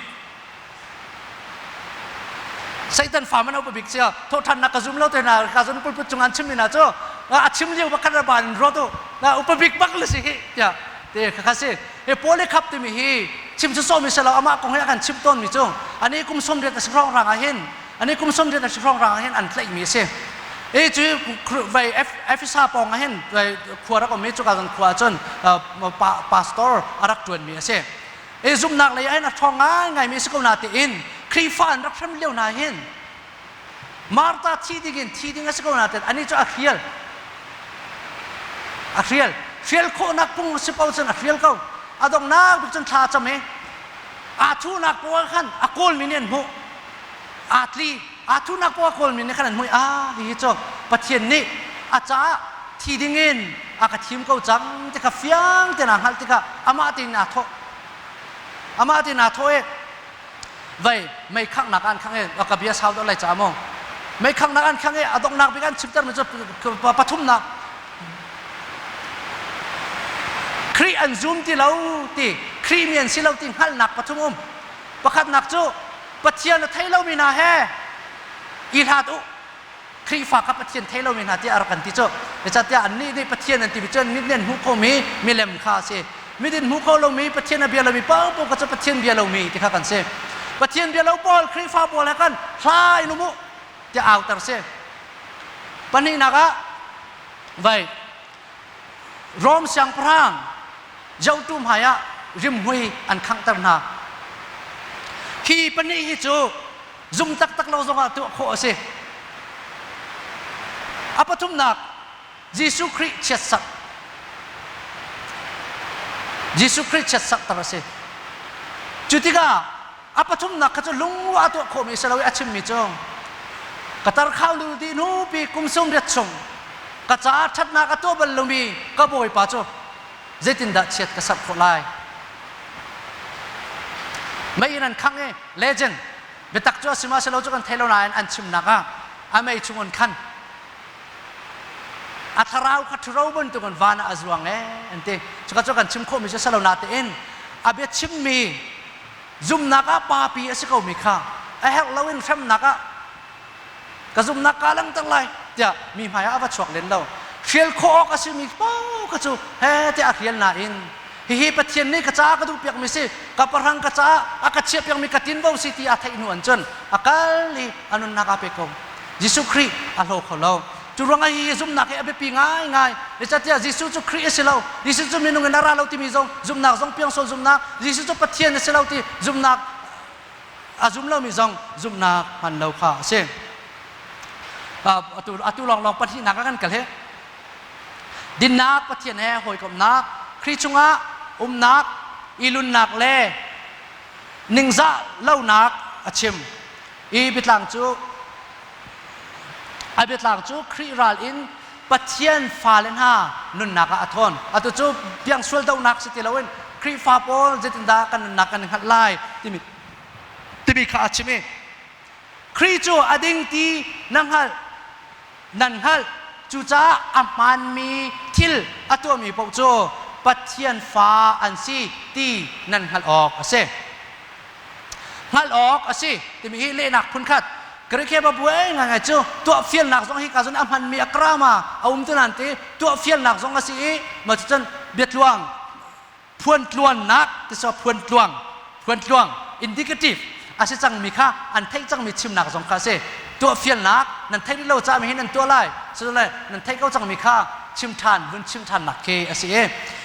S1: Satan fa man upa bik sia thawhṭhannak ka zum lo te hna ka zun pulput cung an chimmi hna cu a chim lio bakhat ra ban ruat u na upa bik bak le si hi tiah te kha si he Polycarp timi hi chim cu sawmi si lo amah kong hi a kan chim tawn mi cu ani kum 80 a si hrawng rang ah hin ani kum 80 a si hrawng rang ah hin an tlaih mi a si i cu vai Efesa pawng ah hin khua rak um i cuka zan khua cun pastor a rak ṭuan mi a si. I zumhnak lei ah hin a ṭhawng ngaingaimi a si ko natein Khrihfa an rak hrem lio hna hin Martha thi dingin thi ding a si ko natein anih cu a hrial. A hrial. Hrial khawhnak phung si paoh cun a hrial ko. A donghnak bik cun thla a cam i aa thuhnak paoh khan a kawlmi nih an hmuh. Aa tli. Aa thuhnak paoh a kawlmi nih khan an hmuh i ah hihi cu Pathian nih a caah thi dingin a ka thim ko cang ti kha fiang tein aa hngalh tikah amah tein aa thawh. Amah tein aa thawh i vei mei khanghnak an khangh i ka bia sau deuh lai caah maw mei khanghnak an khangh i a donghnak bik an chimtermi cu pathumnak. Khrih an zum ti lo ti Khrih mi an si lo ti hngalhnak pathum um. Pakhatnak cu Pathian a thei lomi hna he i hlat u. Khrihfa kha Pathian thei lomi hna tiah a rak kan ti cu. Zeicahtiah annih nih Pathian an timi cu an mit nih an hmuh khomi milem kha a si. Mit in hmuh kho lomi Pathian a bia lomi paohpaoh kha cu Pathian bia lomi ti kha kan si. Pathian bia lo pawl Khrihfa pawl he khan hla in um u tiah auter si. Pahnihnak ah vai Rom siangpahrang zohtu hmaiah rimhmui an khanghter hna. Hi pahnih hi cu zum taktak lo zongah tuah khawh a si. A pathumnak Jesuh Khrih chiatsak Jesuh Khrih chiatsakter a si. Cu tikah a pathumnak kha cu lungruah tuah khawhmi si lo i a chimmi cu ka tarkhau lu dih hnupi kum sum riat chung ka caah ṭhatnak a tuah bal lomi ka bawipa cu zeitindah chiat ka serh khawh lai mei in an khangh i legend biatak cu a si ma si lo cu kan thei lo nain an chimnak ah a mei chung in khan a thlarau kha ṭhuro bantukin van ah a zuang ee an ti cuka cu kan chim khawhmi cu si lo natein a bia chimmi zumnak ah papi a si komi kha a herh loin hremnak ah ka zumnak kaa langter lai tiah mi hmai ah a va chuak len lo hrial khawh awk a simi paoh kha cu he tiah a hrial nain hihi Pathian nih ka caah ka duh piakmi si ka pahrang ka caah a ka chiah piakmi ka tinvo si ti a theih hnu an cun a kal i a nunnak aa pe ko Jesuh Khrih a hlaw kho lo cu ruangah hi zumhnak hi a biapi ngaingai zeicahtiah Jesuh cu Khrih a si lo Jesuh cu minung in a ra lo timi zong zumhnak zong piangsual zumhnak Jesuh cu Pathian a si lo ti zumhnak a zum lomi zong zumhnak hman lo kha a si atu atu lawnglawng pahnihnak ah kan kal hi dinnak Pathian he hawikomhnak Khrih chungah umnak ilunnak le ningzah lonak a chim i biatlang cu a biatlang cu Khrih ral in Pathian fale hna nunnak ah a thawn. Atu cu piangsual dohnak si ti loin Khrihfa pawl zeitindah kan nunnak kan hngalh lai timi timi kha a chim i Khrih cu a ding ti na hngalh nan hngalh cucaah a hmaanmi thil a tuahmi paoh cu Pathian fa an si ti nan hngalh awk a si. Hngalh awk a si timi hi lehnak phunkhat Greek he buai ngaingai cu tuahfialnak zong hi ka zon a hmanmi a krama a um tu nan ti tuahfialnak zong a si i ma cun biatluang phuantluannak ti so phuantluang phuantluang indicative a si cangmi kha an theih cangmi chimnak zong kha a si tuahfialnak nan theih rih lo ca mi hin nan tuah lai sile nan theih ko cangmi kha chim ṭhan vun chim ṭhannak khi a si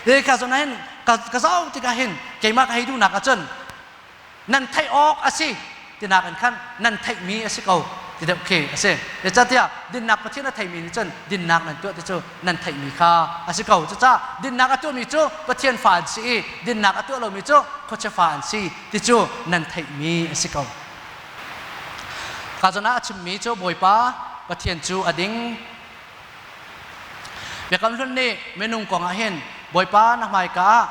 S1: i ka zon hin ka zau tikah hin keimah ka hei duhnak ahcun nan theih awk a si tinak in khan nan theihmi a si ko ti deuh khi a si zeicahtiah dinnak Pathian a theimi nih cun dinnak nan tuah ti cu nan theihmi kha a si ko cucaah dinnak a tuahmi cu Pathian fa an si i dinnak a tuah lomi cu khuachia fa an si ti cu nan theihmi a si ko ka zawn ah a chimmi cu Bawipa Pathian cu a ding Biakam Hlun nih minung kong ah hin Bawipa na hmaika ah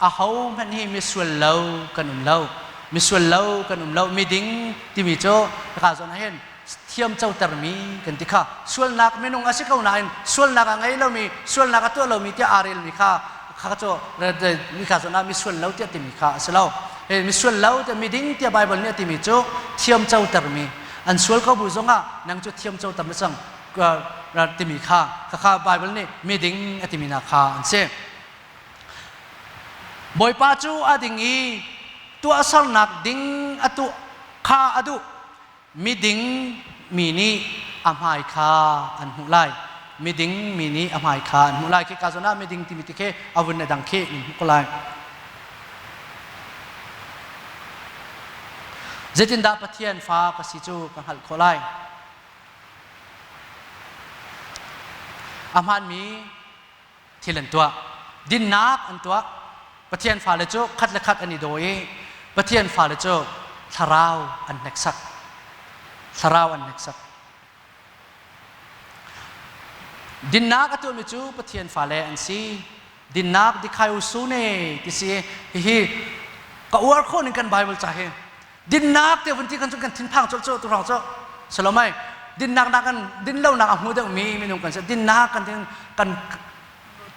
S1: aho hmanh hi misual lo kan um lo misual lo kan um lo miding timi cu hika zawn ah hin thiam cotermi kan ti kha sualnak minung a si ko nain sualnak a ngei lomi sualnak a tuah lomi tiah aa relmi kha kha cu mika zawn ah misual lo tiah timi kha a si lo misual lo tiah miding tiah Bible nih a timi cu thiam cotermi an sual ko bu zongah nang cu thiam coter na cang timi kha khakha Bible nih miding a timi hna kha an si. Bawipa cu a ding i tuahsernak ding a tuah kha a duh. Miding mi nih a hmai kha an hmuh lai. Miding mi nih a hmai kha an hmuh lai. Khi ka zawn ah miding timi ti khi a vun a dang khi nan hmuh ko lai. Zeitindah Pathian fa ka si cu ka hngalh khawh lai? A hmaanmi thil an tuah. Dinnak an tuah. Pathian fale cu khat le khat an i daw i Pathian fale cu thlarau an hneksak. Thlarau an hneksak. Dinnak a tuahmi cu Pathian fale an si. Dinnak dikaiosune ti si hihi ka uar khawh ning kan Bible ca hi dinnak te vun ti kan cun kan thinphang colh cu tu hrawng cu salomai dinnak nak kan din lonak a hmu deuh mi minung kan si dinnak kan kan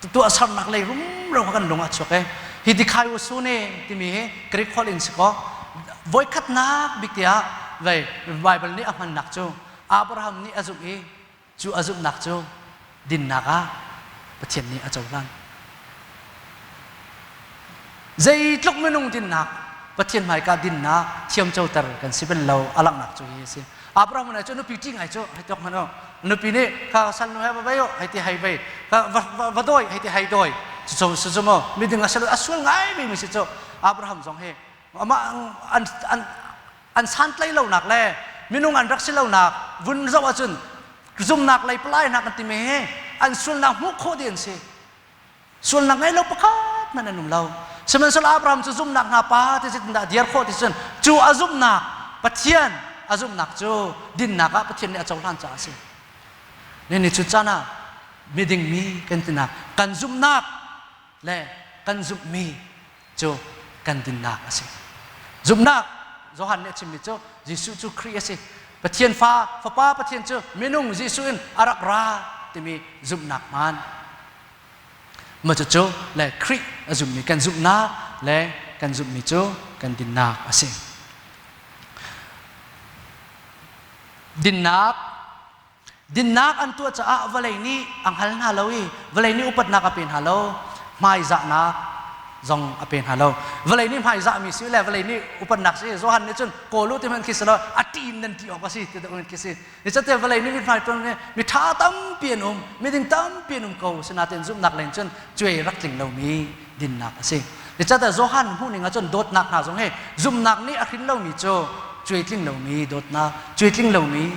S1: Tuahsernak lei rumro kha kan lung ah chuak e. Hi dikaiosune timi hi Greek holh in si kaw voikhatnak bik tiah vei Bible nih a hmannak cu Abraham nih a zumh i cu a zumhnak cu dinnak ah Pathian nih a cohlan. Zeitluk minung dinnak Pathian hmaika dinnak thiamcoter kan si bal lo a langhnak cu hi a si. Abraham nih cu nupi ṭi ngai cu hei tuak hmanh u. Nupi nih kha sal nu he va vei u hei ti hei vei va va dawi hei ti hei dawi. Cu cu mu miding a si a sual ngai mi si cu Abraham zong hi amah an an an santlai lonak le minung an rak si lonak vun zoh ahcun zumnak lei palai hna kan timi hi an sualnak hmuh khawh ding an si. Sualnak ngei lo pakhat hmanh an um lo. Sihmanhsehlaw Abraham cu zumhnak hna pa ti zeitindah a dir khawh ti cun cu a zumhnak Pathian a zumhnak cu dinnak ah Pathian nih a cohlan caah a si. Ni cu caan ah miding mi kan tinak kan zumhnak le kan zumhmi cu kan dinnak a si. Zumhnak Johan nih a chimmi cu Jesuh cu Khrih a si. Pathian fa Fapa Pathian cu minung Jesuh in a rak ra timi zumhnak hmaan. Mah cucu le Khrih a zummi kan zumhnak le kan zumhmi cu kan dinnak a si. Dinnak Dinnak an tuah caah vawlei nih a hngal hna lo i vawlei nih upatnak a pe hna lo, hmaizahnak zong a pe hna lo. Vawlei nih hmaizahmi si le vawlei nih upatnak si Johan nih cun kawl u ti hmanh khi si lo a ṭih in nan ṭih awk a si ti deuh khi si. Nicate vawlei nih mithmai ṭuan mi ṭha tampi an um, miding tampi an um ko sinain zumhnak lei cun cuai rak tling lomi dinnak a si. Nicate Johan hmuhning ah cun dawtnak hna zong hi zumhnak nih a hrin lomi cu cuai tling lomi dawtnak, cuai tling lomi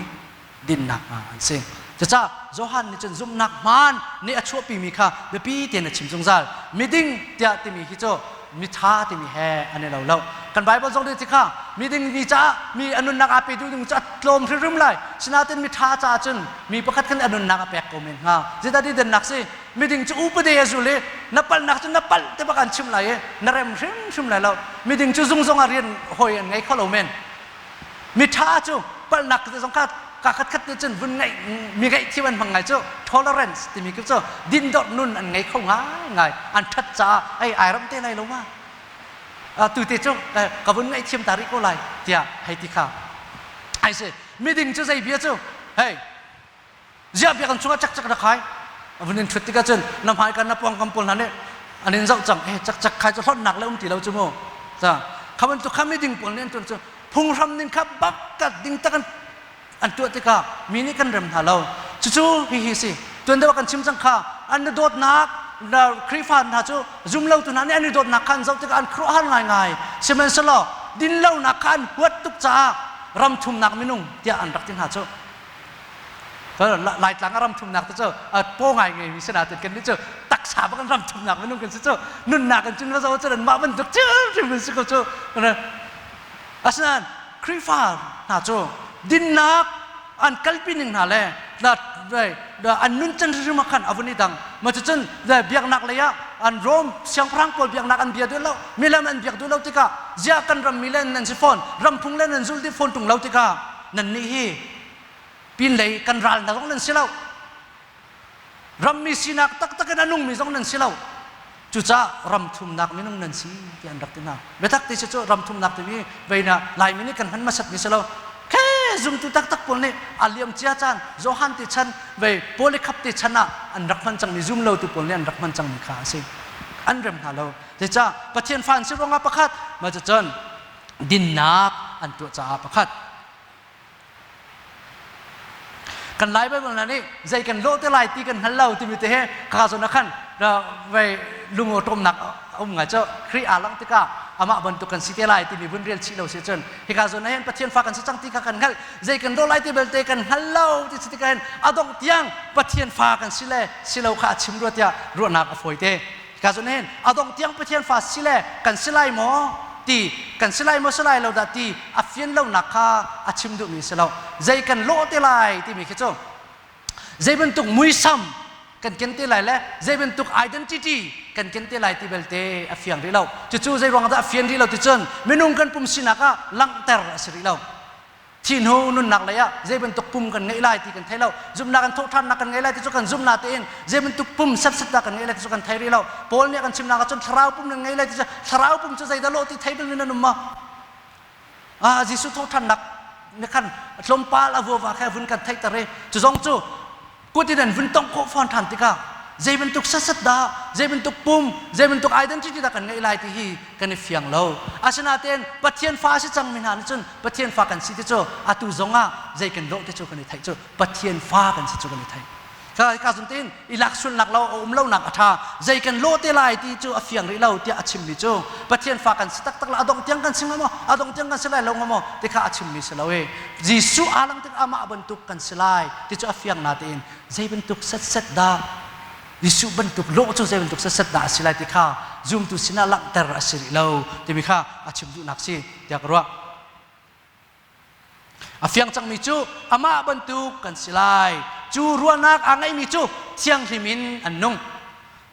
S1: dinnak hna an si. Cucaah Johan nih cun zumhnak hmaan nih a chuahpimi kha biapi tein a chim zungzal. Miding tiah timi hi cu miṭha timi he an i lo lo. Kan Bible zong nih tikha miding mi caah mi a nunnak aa pe duh ding cu a tlawm hrimhrim lai. Sinain miṭha caah cun mi pakhat khan a nunnak a pek ko men hnga. Zeidah ti dannak si? Miding cu upade a zul i na palhnak cu na palh te bak an chim lai i na rem hrimhrim lai lo. Miding cu zung zong ah rian hawi an ngei kho lo men. Miṭha cu palhnak te zong kha ka khat khat nih cun vun ngaih mi ngaihthiam an hmang ngai cu tolerance timi cu cu dindorh nun an ngei kho ngaingai an ṭhat caah ei ai ram te lai lo ma tu te cu ka vun ngaihthiam ta rih ko lai tiah hei ti kha ai si miding cu zei bia cu hei ziah biakinn chungah cakcak na khai a vun in ṭhut tikah cun na hmai kan na pawngkam pawl hna nih an in zoh cang eh cakcak khai cu hlonhnak le um ti lo cu mu ta kha bantuk kha miding pawl nih an tuan cu phunghram ning kha bak ka ding tak an an tuah tikah mi nih kan rem hna lo cucu hihi si tuan deuh kan chim cang kha an i dawtnak Khrihfa hna cu zum lo tu hna nih an i dawtnak kha an zoh tikah an khuaruahhar ngaingai sihmanhsehlaw dinlonak kha an huat tuk caah ram thumnak minung tiah an rak ti hna cu Laitlang a ram thumnak te cu paw ngai ngei mi si nain kan nih cu taksa bak in ram thumnak minung kan si cu nunnak in cun va zo cu mah bantuk thil si ko cu asinain Khrihfa hna cu dinnak an kalpi ning hna le an nuncan hrim ah khan a vun i dang ma cucun biaknak lei ah an Rom siangpahrang pawl biaknak an bia duh lo milam an biak duh lo tikah ziah kan ram mi le nan si fawn ramphung le nan zul dih fawn tung lo tikah nan nih hi pinlei kan ral hna zong nan si lo rammi sinak taktak in a nungmi zong nan si lo cucaah ram thumnak minung nan si ti an rak ti hna biatak ti si cu ram thumnak timi veina laimi nih kan hman hmasat mi si lo khe zumtu taktak pawl nih a liam cia caan Johan ti chan vei Polycarp ti chan ah an rak hman cangmi zum lo tu pawl nih an rak hman cangmi kha a si an rem hna lo zeicah Pathian fa an si ruangah pakhat mah cucun dinnak an tuah caah pakhat Kan Lai Baibal hna nih zei kan lawh te lai ti kan hngal lo timi te he ka zawn ah khan vei lungawṭawmnak a um ngai cu Khrih aa langh tikah amah bantuk kan si te lai timi vun rel chih lo si cun hika zawn ah hin Pathian fa kan si cang ti kha kan hngalh zei kan lawh lai ti belte kan hngal lo ti si tikah hin a dongh tiang Pathian fa kan si le si lo kha a chim rua tiah ruahnak a fawi te Ka zun hin a dongh tiang Pathian fa si le kan si lai maw ti kan si lai maw si lai lo dah ti a fian lonak kha a chim duhmi si lo. Zei kan lawh te lai timi khi cu zei bantuk muisam kan ken te lai le zei bantuk identity kan ken te lai ti belte a fiang rih lo. Cucu zei ruang dah a fian rih lo ti cun minung kan pum sinak ah langhter a si rih lo. Thi hnu nunnak lei ah zei bantuk pum kan ngeih lai ti kan thei lo. Zumhnak in thawhṭhannak kan ngei lai ti cu kan zumh natein zei bantuk pum setset dah kan ngeih lai ti cu kan thei rih lo. Paul nih a kan chimnak ahcun thlarau pum nan ngei lai ti cu thlarau pum cu zeidah lawh ti thei bal mi nan um maw? Ah Jesuh thawhṭhannak nih khan tlawmpal a vuava kha vun kan theihter i cu zong cu kut in an vun tongh khawh fawn ṭhan tikah zei bantuk setset dah zei bantuk pum zei bantuk identity dah kan ngeih lai ti hi kan i fiang lo. Asinain Pathian fa a si cangmi hna nih cun Pathian fa kan si ti cu atu zong ah zei kan lawh ti cu kan i theih cu Pathian fa kan si cu kan i theih. Ka ka zun tein i lak sulnak lo a um lonak a ṭha. Zei kan lawh te lai ti cu a fiang rih lo tiah a chimmi cu Pathian fa kan si taktak la a dongh tiang kan si hnga maw a dongh tiang kan si lai lo hnga maw ti kha a chimmi si lo i Jesuh aa lang tik amah bantuk kan si lai ti cu a fiang natein zei bantuk setset dah Jesuh bantuk lawh cu zei bantuk setset dah a si lai ti kha zumtu sinah langhter a si rih lo timi kha a chim duhnak si tiah ka ruah. A fiang cangmi cu amah bantuk kan si lai. Cu ruahnak aa ngeihmi cu thianghlim in an nung.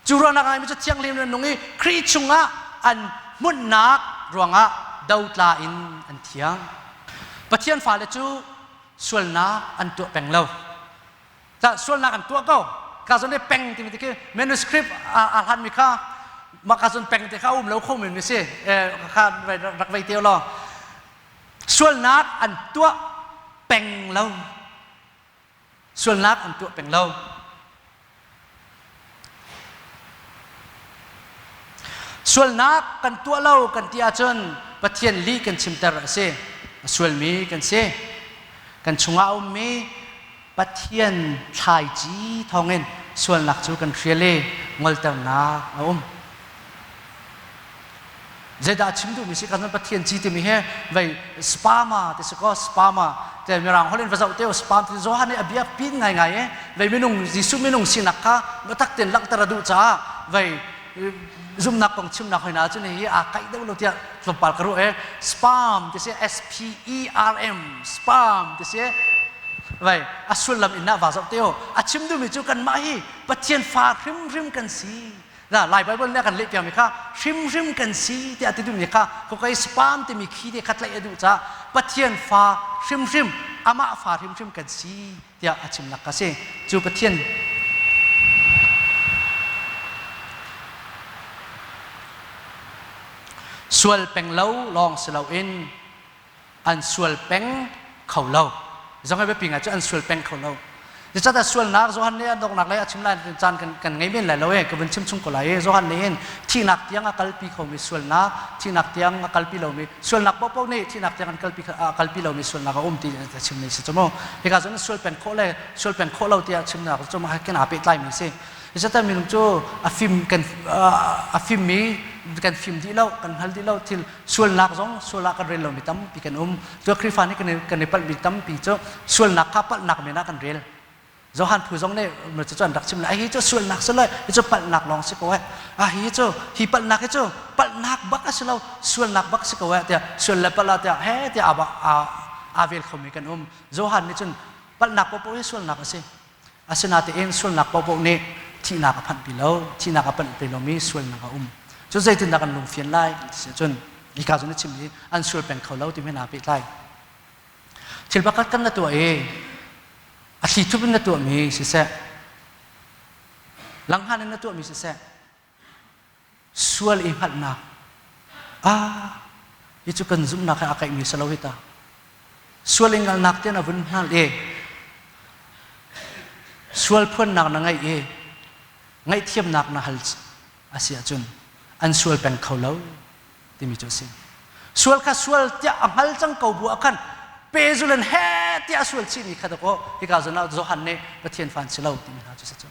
S1: Cu ruahnak aa ngeihmi cu thianghlim in an nung i Khrih chungah an hmunhnak ruangah dotla in an thiang. Pathian fale cu sualnak an tuah peng lo. Ca sualnak an tuah ko. Ka zon i peng timi ti khi manuscript aa hlanmi kha mah ka zon peng te kha a um lo kho men mi si. Kha rak vei te law. Sualnak an tuah peng lo. Sualnak an tuah peng lo. Sualnak kan tuah lo kan ti ahcun Pathian lih kan chimter a si. A sualmi kan si. Kan chungah a ummi Pathian thlaici thawngin sualnak cu kan hrial i ngolternak a um. Zeidah chim duhmi si kan Pathian ci timi hi vei spama ti si ko spama te mirang holh in va zoh te spam ti Johan nih a bia pin ngaingai e vei minung Jesuh minung sinak kha biatak tein langhter a duh caah vei zumnak kong chimnak hoi na cun hi aa kaih deuh lo tiah tlawmpal ka ruah e spam ti si S P E R M spam ti si vai a sullam in na va zoh te o a chim duhmi cu kanmah hi Pathian fa hrimhrim kan si Na Lai Bible nih a kan lehpiakmi kha hrimhrim kan si tiah a ti duhmi kha kokai spam timi khi te kha tlaih a duh caah Pathian fa hrimhrim amah fa hrimhrim kan si tiah a chimnak ka si. Cu Pathian sual peng lo lawng si loin an sual peng kho lo. Zong biapi ngai cu an sual peng kho lo. Zeicahtiah sualnak Johan nih a donghnak lei a chim lai caan kan, kan ngei men lai lo e ka vun chim chung ko lai i Johan nih hin thihnak tiang a kalpi khomi sualnak thihnak tiang a kalpi lomi sualnak paohpaoh nih thihnak tiang an kalpi a kalpi lomi sualnak a um ti a chimmi si cu mu hika cun sual peng khawh le sual peng khawh lo tiah chimnak cu kin aa pehtlaimi si Zeicahtiah minung cu a fim kan a fimmi kan fim dih lo kan hngal dih lo thil sualnak zong sual ah kan rel lomi tampi kan um. Cu Khrihfa nih kan i palhmi tampi cu sualnak kha palhnak men ah kan rel. Johan phu zong nih cu an rak chim lai hi cu sualnak si lo hi cu palhnak lawng si ko eh ah hi cu hi palhnak hi cu palhnak bak a si lo sualnak bak si ko eh tiah sual le palh ah tiah he tiah aa vel khomi kan um. Johan nih cun palhnak paohpaoh hi sualnak a si. Asinain sualnak paohpaoh nih thihnak a phanhpi lo, thihnak a panhpi lomi sualnak a um. Cu zeitindah kan lungfian lai kan ti si ahcun hika cun a chim i an sual peng kho lo timi hna pehtlai. Thil pakhat kan na tuah i a thlithup in na tuahmi siseh, langhngan in na tuahmi siseh, sual i hngalhnak ah hi cu kan zumhnak he aa kaihmi si lo hi ta sual i hngalhnak tian a vun hngalh i sual phuannak na ngeih i ngaihthiamnak na hal a si ahcun an sual peng kho lo timi cu a si sual kha sual tiah a hngal cang ko bu ah khan pezulan he tiah a sual chihmi kha dakaw hika zawn ah Johan nih Pathian fan si lo timi hna cu si cu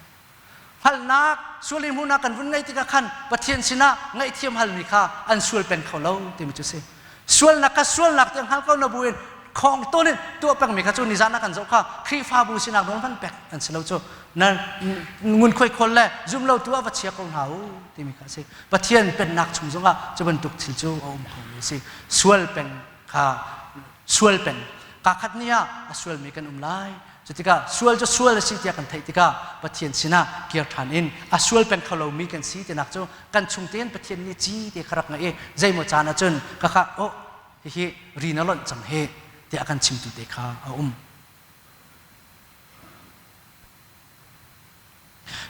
S1: hngalhnak sual i hmuhnak kan vun ngeih tikah khan Pathian sinah ngaihthiam halmi kha an sual peng kho lo timi cu si sualnak kha sualnak tiang hngal ko na buin khong tawn in tuah pengmi kha cu nizan ah kan zoh kha Khrihfabu sinak nawl hman pek an si lo cu na ngunkhuai khawl le zum lo tu ah va chia ko hna u timi kha a si Pathian pennak chung zongah cu bantuk thil cu a um khomi a si sual peng kha sual peng ka khat ni ah a sualmi kan um lai Cutikah sual cu sual a si tiah kan theih tikah Pathian sinah kir ṭhan in a sual peng kho lomi kan si tinak cu kan chung tein Pathian nih ci te kha rak ngeih i zeimaw caan ahcun ka kha oh hihi ri na lonh cang hi. tiah a kan chimtu te kha a um.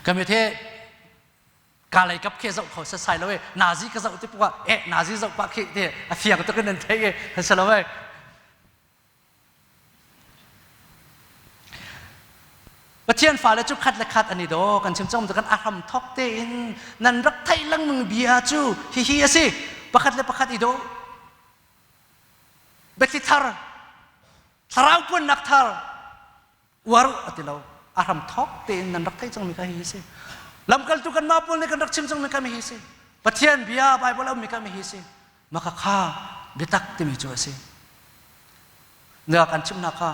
S1: Kan he ka lei kap khi zoh kho setsai lo e nazi ka zoh ti puk ah e nazi zoh pah khi ti a fiang tuk in nan thei e si lo e. Pathian fale cu khat le khat an i daw. Kan chim cang kan a hram thok tein nan rak theih lengmang bia cu hihi a si. Pakhat le pakhat i daw. Biathli thar, thlarau puannak thar, uar a ti lo. A hram thok tein nan rak theih cangmi kha hihi a si. Lamkaltu kanmah pawl nih kan rak chim cangmi kha hihi a si. Pathian bia Bible a ummi kha hihi a si. Maka kha biatak timi cu a si. Na kan chimnak kha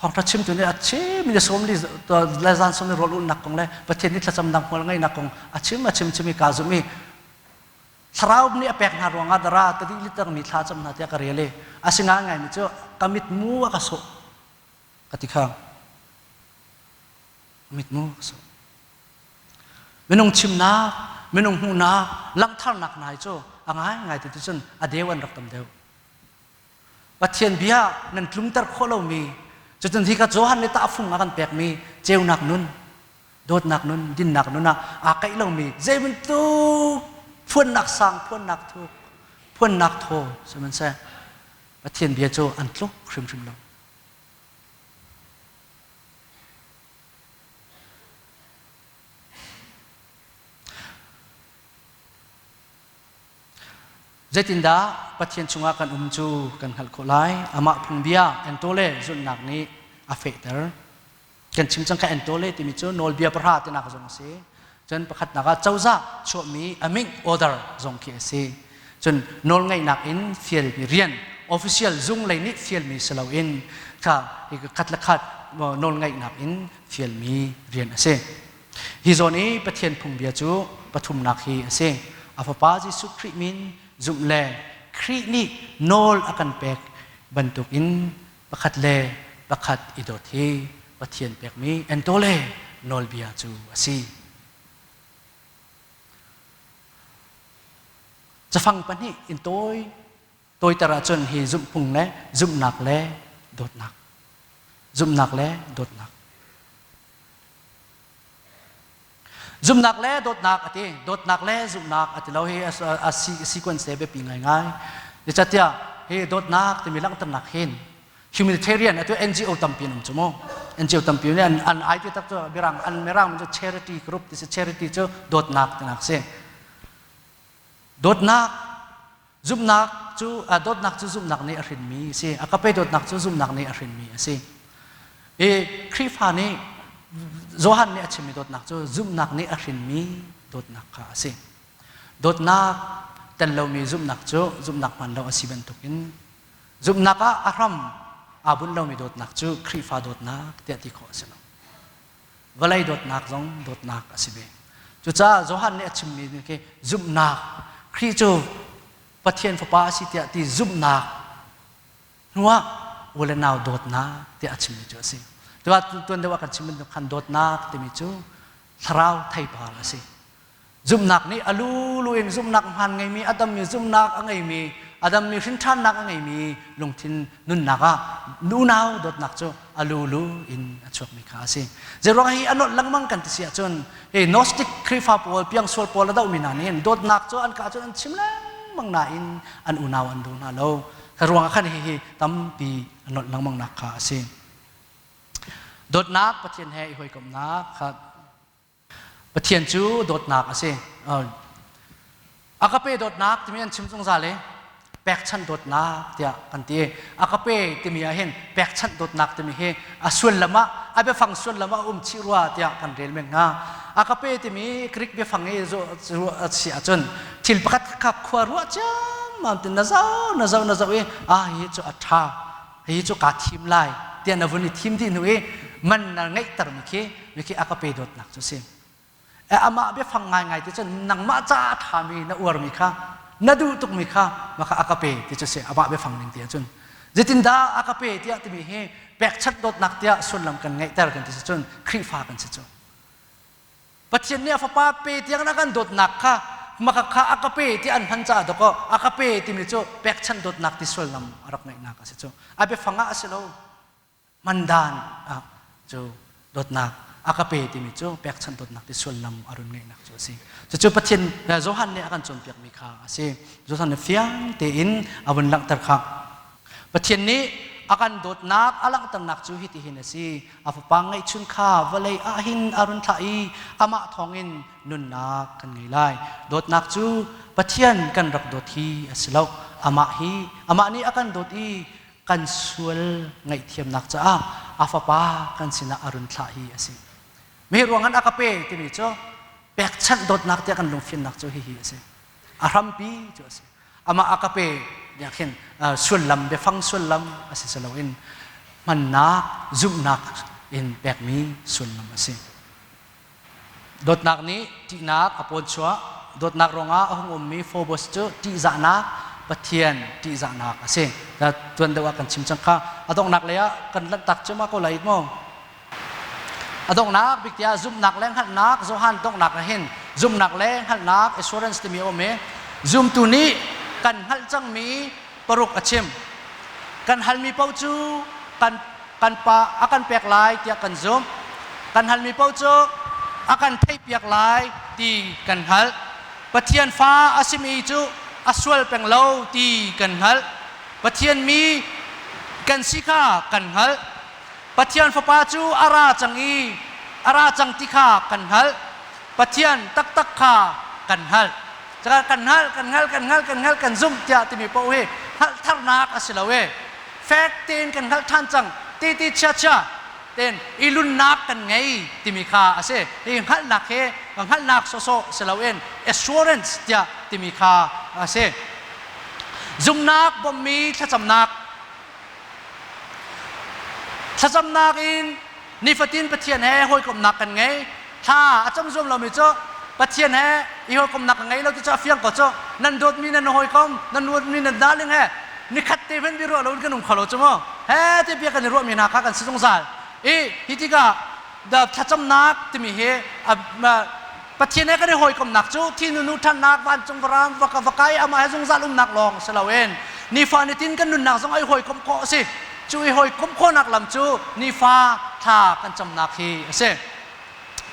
S1: thawngṭha chimtu nih a chim mi sawm li le zan sawm li rawl ulhnak kong le Pathian nih thlacamnak hmual ngeihnak kong a chim a chim chim i kaa zumh i thlarau nih a pek hna ruangah dara tadi liter mi thla cam hna tiah ka rel i a si ngai ngai mi cu ka mitmu a ka sawh ka ti kha mitmu a ka sawh. Minung chimnak, minung hmuhnak, langhternak hna hi cu a ngaingai ti cun a deu an rak tam deuh. Pathian bia nan tlungter khawh lomi, cucun hi ka Johan nih tahfung a kan pekmi ceunak nun, dawtnak nun, dinnak nun ah aa kaih lomi zei bantuk phuannak sang, phuannak thuk, phuannak thaw sihmanhseh Pathian bia cu an tluk hrimhrim lo. Zeitindah Pathian chungah kan um cu kan hngalh khawh lai? Amah phungbia entole zulhnak nih a fehter. Kan chim cang kha entole timi cu nawlbia pahra tinak zong a si. Cun pakhatnak ah cozah chuahmi aming order zong khi a si. Cun nawlngeihnak in fialmi rian official zung lei nih fialmi si loin kha khat le khat nawlngeihnak in fialmi rian a si. Hi zawn i Pathian phungbia cu pathumnak hi a si. A Fapa Jesuh Khrih min zumh le Khrih nih nawl a kan pek bantukin pakhat le pakhat i dawt hi Pathian pekmi entole nawlbia cu a si. Cafang pahnih in tawi tawiter ahcun hi zumhphung le zumhnak le dawtnak. Zumhnak le dawtnak. Zumhnak le dawtnak a ti. Dawtnak le zumhnak a ti lo hi a sequence te biapi ngaingai. Zeicahtiah hi dawtnak timi langhternak hin humanitarian atu NGO tampi an um cu mu. NGO tampi nih an an ai ti tak cu mirang an mirang cu charity group ti si charity cu dawtnak tinak si. Dawtnak zumhnak cu dawtnak cu zumhnak nih a hrinmi a si. A ka pe dawtnak cu zumhnak nih a hrinmi a si. I Khrihfa nih Johan nih a chimmi dawtnak cu zumhnak nih a hrinmi dawtnak kha a si. Dawtnak tel lomi zumhnak cu zumhnak hmaan lo a si bantukin zumhnak ah a hram aa bunh lomi dawtnak cu Khrihfa dawtnak tiah ti khawh a si lo. Vawlei dawtnak zong dawtnak a si ve. Cucaah Johan nih a chimmi khi zumhnak Khrih cu Pathian Fapa a si tiah ti zumhnak hnuah u le nau dawtnak tiah a chimmi cu a si. Tuah tuan deuh ah kan chim bantuk khan dawtnak timi cu thlarau theipar a si. Zumhnak nih a lulu in zumhnak hmaan ngeimi a dammi zumhnak a ngeimi a dammi hrinṭhannak a ngeimi lungthin nunnak ah unau dawtnak cu a lulu in a chuakmi kha a si. Zeiruang hi a nolh lengmang kan ti si ahcun hi Gnostic Khrihfa pawl piangsual pawl a dohmi hna nih hin dawtnak cu an ka cun an chim lengmang nain an unau an daw hna lo. Kha ruangah khan hihi tampi a nolh lengmang nak kha a si. Dawtnak Pathian he i hawikomhnak kha Pathian cu dawtnak a si. Agape dawtnak timi an chim zungzal i pekchanh dawtnak tiah kan ti. Agape timi ah hin pekchanh dawtnak timi hi a sullam ah a biafang sullam ah a um chih rua tiah kan rel men hnga. Agape timi Greek biafang i a si ahcun thil pakhat kha khua ruah ciammam tin na zoh na zoh na zoh i ah hi cu a ṭha hi cu kaa thim lai tiah na vun i thim dih hnu i man na ngeihtermi khi mi khi a ka pe dawtnak cu si. Amah biafang ngaingai ti cun nangmah ca a ṭhami na uarmi kha na duh tukmi kha maka a ka pe ti cu si amah biafang ning ti ahcun. Zeitindah a ka pe tiah timi hi pekchanh dawtnak tiah sullam kan ngeihter kan ti si cun Khrihfa kan si cu. Pathian nih a fapa pe tiang na kan dawtnak kha Maka kha agape ti an hman caah dawkaw agape timi cu pekchanh dawtnak ti sullam a rak ngeihnak a si cu. A biafang ah a si lo. Mandan ah cu dawtnak agape timi cu pekchanh dawtnak ti sullam a run ngeihnak cu a si. Cucu Pathian Johan nih a kan cawnpiakmi kha a si. Johan nih fiang tein a vun langhter kha. Pathian nih a kan dawtnak a langhternak cu hitihin a si. A fapa ngeihchun kha vawlei ah hin a run thlah i amah thawngin nunnak kan ngei lai. Dawtnak cu Pathian kan rak dawt hi a si lo. Amah hi amah nih a kan dawt i kan sual ngaihthiamnak caah a fapa kan sinah a run thlah hi a si. Mi ruangah a ka pe timi cu pekchanh dawtnak tiah kan lungfimnak cu hihi a si. A hrampi cu a si. Amah a ka pe tiah khin sullam biafang sullam a si loin hmannak zumhnak in pekmi sullam a si. Dawtnak nih ṭihnak a pawnchuah. Dawtnak ruangah a hung ummi phobos cu ṭihzahnak, Pathian ṭihzahnak a si. Tuan deuh ah kan chim cang kha. A donghnak lei ah kan lanhtak cuahmah ko lai maw? A donghnak bik tiah zumhnak le hngalhnak Johan donghnak ah hin zumhnak le hngalhnak assurance timi a um i zumtu nih kan hngalh cangmi paruk a chim. Kan halmi paoh cu kan kan pa a kan pek lai tiah kan zumh. Kan halmi paoh cu a kan theihpiak lai ti kan hngalh. Pathian fa a simi cu a sual peng lo ti kan hngalh. Pathian mi kan si kha kan hngalh. Pathian Fapa cu a ra cang i a ra cang ti kha kan hngalh. Pathian taktak kha kan hngalh. Cakal kan hngalh, kan hngalh, kan hngalh, kan hngalh, kan zumh tiah timi paoh hi hngalh tharnak a si lo e. Fek tein kan hngalh ṭhan cang. Ti ti chia chia tein i lunnak kan ngei timi kha a si. Hi hngalhnak hi hngalhnak sawsawh si loin assurance tiah timi kha a si. Zumnak bawmhmi thlacamnak Thlacamnak in nifatin Pathian he hawikomhnak kan ngei. Thla a cam zuam lomi cu Pathian he i hawikomhnak ka ngei lo ti cu a fiang ko cu. Nan dawtmi nan hawikom, nan dawtmi nan darling he nikhat te hmanh biaruah loin kan um kho lo cu mu. He ti bia kan i ruahmi hna kha kan si zungzal. I hi tikah thlacamnak timi hi Pathian he kan i hawikomhnak cu thinu ṭhannak vancung varam va kai amah he zungzal umnak lawng si loin nifa nitin kan nunnak zong ai hawikomh khawh a si. Cu i hawikomh khawhnak lam cu nifa thla kan camnak hi a si.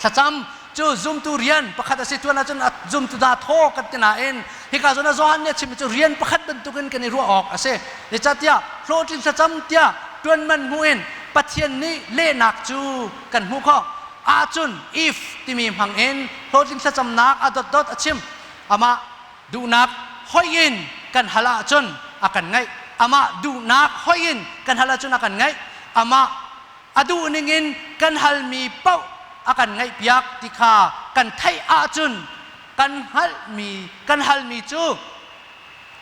S1: Thlacam cu zumtu rian pakhat a si. Tuan ahcun zumtu dah thaw kan ti nain hika zawn ah Johan nih a chimmi cu rian pakhat bantukin kan i ruah awk a si. Zeicahtiah hlawhtlin thlacam tiah ṭuanman hmuh in Pathian nih lehnak cu kan hmuh khawh. Ahcun if timi hmang in hlawhtling thlacamnak a dotdot a chim. Amah duhnak hoih in kan hal ahcun a kan ngaih. Amah duhnak hoih in kan hal ahcun a kan ngaih. Amah a duh ningin kan halmi paoh a kan ngaihpiak ti kha kan theih ahcun kan hngalhmi kan halmi cu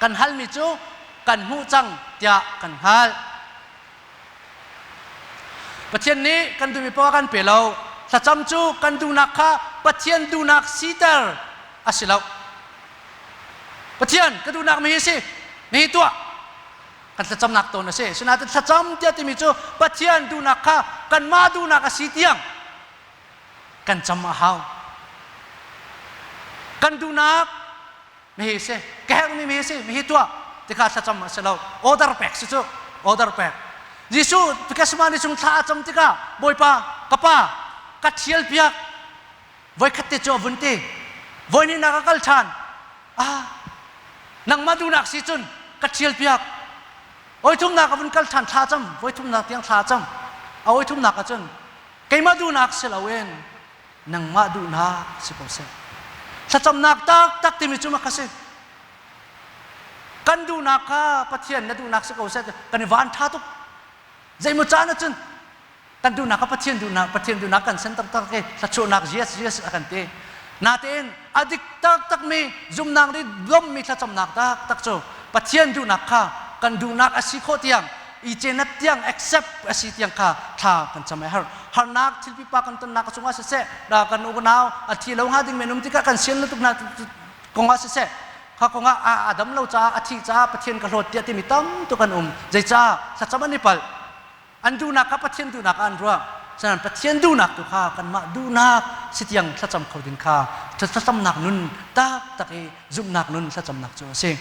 S1: kan halmi cu kan hmuh cang tiah kan hngalh. Pathian nih kan duhmi paoh a kan pe lo. Thlacam cu kan duhnak kha Pathian duhnak siter a si lo. Pathian ka duhnak mi hi si, mi hi tuah. Kan thlacamnak tawn a si. Sinain thlacam tiah timi cu Pathian duhnak kha kanmah duhnak a si tiang kan cam a hau. Kan duhnak mi si ka herhmi mi si mi hi tuah ti kha thlacam a si lo. Order pek si cu, order pek. Jesuh Gethsemane chung thla a cam tikah, Bawipa, ka Pa, ka thial piak. Voikhat te cu a vun ti. Voi hnihnak a kal ṭhan. Ah, nangmah duhnak si cun ka thial piak. Oi thumnak a vun kal ṭhan, thla cam. Voi thumnak tiang thla cam. A oi thumnak ah cun keimah duhnak si loin nangmah duhnak si ko seh. Thlacamnak taktak timi cu mak a si. Kan duhnak kha Pathian na duhnak si ko seh, kan i van ṭha tuk. Zeimaw caan ahcun kan duhnak kha Pathian duhnak, Pathian duhnak kan sen taktak i thlachuahnak yes yes a kan ti. Natein a dik taktakmi zumnak nih lawmmi thlacamnak taktak cu Pathian duhnak kha kan duhnak a si khawh tiang i cenat tiang accept a si tiang kha thla kan cam a herh. Harnak thil pipa kan tonnak cungah siseh, kan unau a thi lo hnga ding men um tikah kan sian lo tuk hna kongah siseh, kha kongah a dam lo caah a thih caah Pathian ka hlawt tiah timi tam tuk an um. Zeicah thlacam an i palh. An duhnak kha Pathian duhnak ah an ruah. Sanan Pathian duhnak tu kha kanmah duhnak si tiang thlacam kho ding kha thlacamnak nun taktak i zumhnak nun thlacamnak cu a si.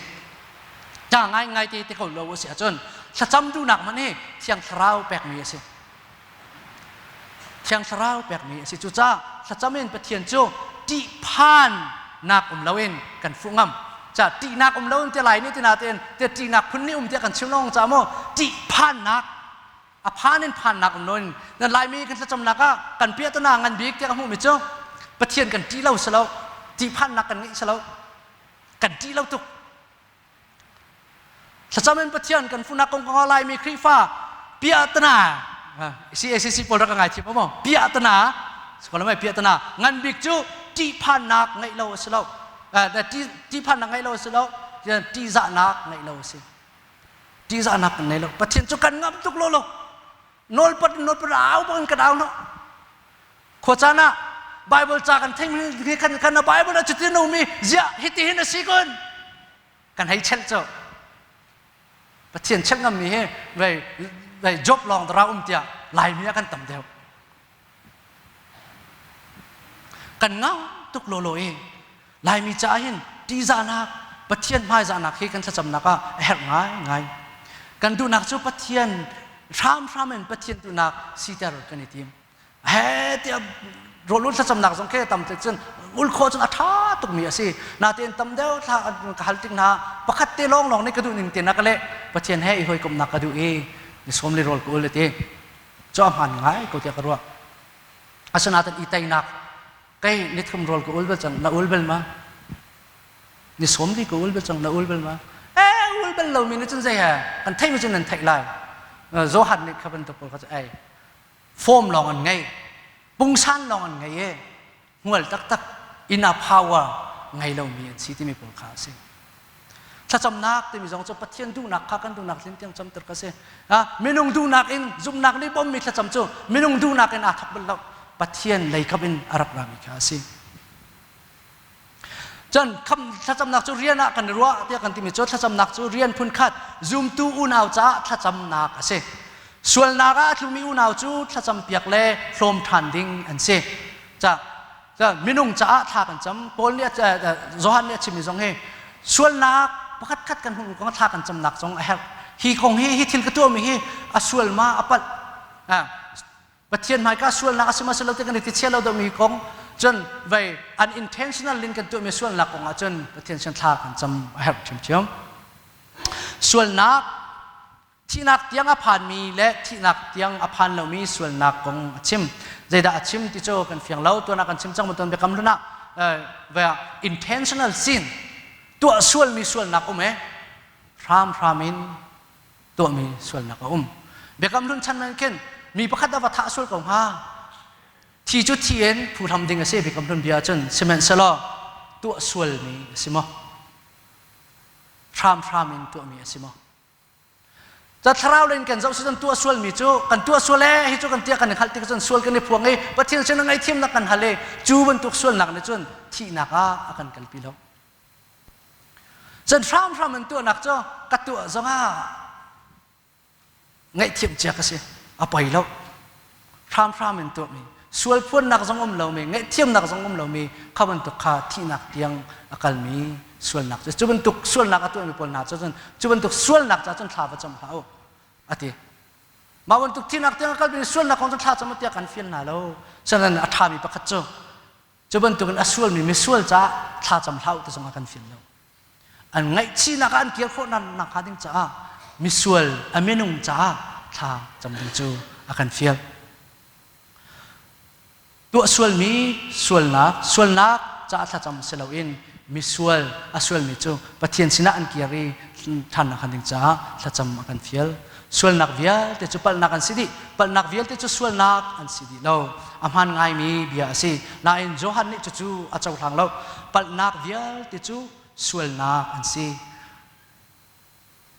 S1: Ca ngaingai te ti kho lo a si ahcun thlacam duhnak hmanh hi Thiang Thlarau pekmi a si. Thiang Thlarau pekmi a si. Cucaah thlacam in Pathian cu ṭihphannak um loin kan fuh ngam. Ca ṭihnak um loin ti lai nih ti natein te ṭihnak phun nih um tiah kan chim lawng ca maw ṭihphannak a phan in phannak um loin na Laimi kan thlacamnak ah kan piahtana ngan bik tiah ka hmuhmi cu Pathian kan ṭih lo si lo ṭihphannak kan ngeih si lo kan ṭih lo tuk Thlacam in Pathian kan funak kong kong Laimi Khrihfa piahtana CACC pawl rak ka ngai thiam maw piahtana sikolamai piahtana ngan bik cu ṭihphannak ngeih lo a si lo ṭihphannak ngeih lo a si lo ṭihzahnak ngeih lo a si ṭihzahnak kan ngei lo Pathian cu kan ngamh tuk lo lo nawlpat nawlpat au bang kan au no Khuacaan ah Bible ca kan theih kan kan Bible ah cutin a um i ziah hiti hin a si kun kan hei chelh cu Pathian chelh ngammi hi vei vei job lawng dara um tiah Laimi ah kan tam deuh kan ngau tuk lawlaw i Laimi caah hin ṭihzahnak Pathian hmaizahnak hi kan thlacamnak ah a herh ngaingai kan duhnak cu Pathian hramhram in Pathian duhnak siter kan i tim He tiah rawl thlacamnak zong khi tam cun ul khawh cun a ṭha tukmi a si. Natein tam deuh thla ka hal tik hna pakhat te lawng lawng nih ka duh ning te na ka leh Pathian he i hawikomhnak ka duh i ni sawm li rawl ka ul ti cu a hmaan ngai ko tiah ka ruah. Asinain i teinak kei nithum rawl ka ul bal cang na ul bal ma? Ni sawm li ka ul bal cang na ul bal ma? Eh ul bal lomi nih cun zei he kan theih mi cun nan theih lai. Johan nih kha bantuk pawl kha cu ei form lawng an ngei pungsan lawng an ngei i hmual taktak inner power ngei lomi an si timi pawl kha a si thlacamnak timi zong cu Pathian duhnak kha kan duhnak tlin tiang camter ka si minung duhnak in zumhnak nih bawmmi thlacam cu minung duhnak in aa thawk bal lo Pathian lei kap in a rak rami kha a si Cun kham thlacamnak cu rian ah kan i ruah tiah kan timi cu thlacamnak cu rian phunkhat zumtu unau caah thlacamnak a si. Sualnak ah a tlumi unau cu thlacam piak le hlawm ṭhan ding an si. Ca, ca minung caah thla kan cam. Paul nih Johan nih a chimmi zong hi sualnak pakhat khat kan hmuh kong thla kan camnak zong a herh. Hi kong hi hi thil ka tuahmi hi a sual ma a palh. Pathian hmaika sualnak a si ma si lo ti kan i ti chia lo deuhmi kong cun vei unintentional in kan tuahmi sualnak kong ah cun Pathian sin thla kan cam a herh ṭhiamṭhiam. Sualnak thihnak tiang a phanmi le thihnak tiang a phan lomi sualnak kong a chim. Zeidah a chim ti cu kan fiang lo. Tuan ah kan chim cang bantuan biakam hlun ah intentional sin tuah sualmi sualnak um e hramhram in tuahmi sualnak a um. Biakam Hlun chan man khin mi pakhat a va thah sual ko hnga. Thi cu thi in phuhlam ding a si Biakam Hlun bia cun sihmanhsehlaw tuah sualmi a si maw? Hramhram in tuahmi a si maw? Ca thlarau len kan zoh si cun tuah sualmi cu kan tuah sual e hi cu kan tiah kan i hngalh tik cun sual kan i phuang i Pathian sin ngaihthiamnak kan hal i cu bantuk sualnak nih cun thihnak ah a kan kalpi lo. Cun hramhram in tuahnak cu ka tuah zongah ngaihthiam cia ka si. A poi lo. Hramhram in tuahmi, sual phuannak zong um lomi, ngaihthiamnak zong um lomi kha bantuk kha thihnak tiang a kalmi sualnak cu cu bantuk sualnak a tuahmi pawl hna cu cun cu bantuk sualnak ca cun thla va cam hlah u a ti. Mah bantuk thihnak tiang a kalmi sualnak kong cu thla cam u tiah kan fial hna lo. Sinain a ṭhami pakhat cu Cu bantukin a sualmi misual caah thlacam hlah u ti zongah kan fial lo. An ngaihchihnak ah an kir khawh nak hnga ding caah misual a minung caah thla cam ding cu a kan fial. Tuah sualmi sualnak sualnak caah thlacam si loin misual a sualmi cu Pathian sinah an kir i ṭhannak ding caah thlacam a kan fial. Sualnak vialte cu palhnak an si dih. Palhnak vialte cu sualnak an si dih lo. A hmaan ngaimi bia a si. Nain Johan nih cucu a cohlang lo. Palhnak vialte cu sualnak an si.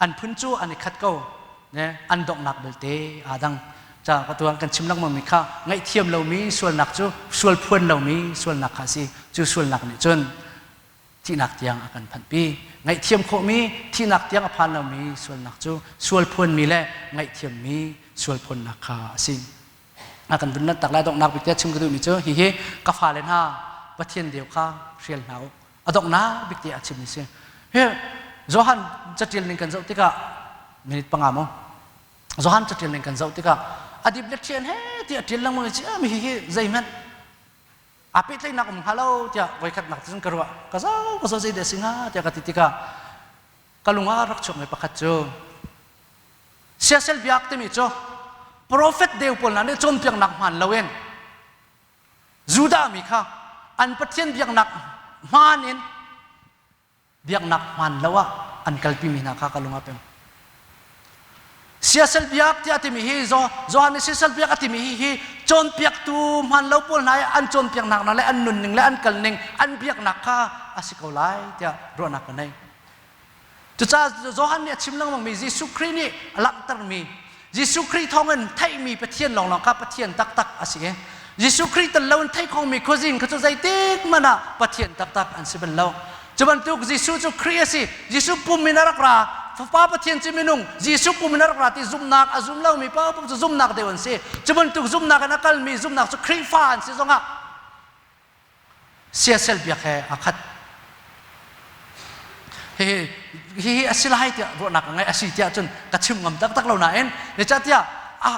S1: An phun cu an i khat ko. Ne an donghnak belte aa dang. Ca ka tuan kan chim lengmang mi kha ngaihthiam lomi sualnak cu sual phuan lomi sualnak kha a si. Cu sualnak nih cun thihnak tiang a kan phanhpi. Ngaihthiam khawhmi thihnak tiang a phan lomi sualnak cu sual phuanmi le ngaihthiammi sual phuannak kha a si. A kan vun tak lai. Donghnak bik chim ka duhmi cu hihi: ka fale hna, Pathian deu kha hrial hna u. A donghnak bik te a chimmi si hi. Johan catial ning kan zoh tikah, minute 5 mo, Johan catial ning kan zoh tikah a dip le thian he ti a tial lengmang i mi hi hi zeihmanh a pehtlaihnak um hnga lo tiah voikhatnak cun ka ruah. Ka zoh, ka zoh, zei dah si hnga tiah ka ti tikah ka lung ah rak chuakmi pakhat cu siasel biak timi cu profet deu pawl hna nih cawnpiaknak hmaan loin Judah mi kha an Pathian biaknak hmaan in biaknak hmaan lo ah an kalpimi hna kha ka lung ah peng. Siasal biak tiah timi hi, Johan nih siasal biak a timi hi hi cawnpiaktu hmaan lo pawl hna i an cawnpiaknak hna le an nunning le an kalning, an biaknak kha a si ko lai tiah ruahnak ka nei. Cucaah Johan nih a chim lengmangmi, Jesuh Khrih nih a langhtermi, Jesuh Khrih thawngin theihmi Pathian lawnglawng kha Pathian taktak a si i Jesuh Khrih tel loin theih khomi khuazing kha cu zeitik hmanh ah Pathian taktak an si bal lo. Cu bantuk Jesuh cu Khrih a si, Jesuh pum in a rak ra, Fapa Pathian cu minung, Jesuh pum in a rak ra ti zumhnak a zum lomi paoh cu zumhnak deu an si. Cu bantuk zumhnak in a kalmi zumhnak cu Khrihfa an si zongah siasel biak he aa khat. Hihi hihi a si lai tiah ruahnak ka ngei. A si tiah cun ka chim ngam taktak lo nain, zeicahtiah a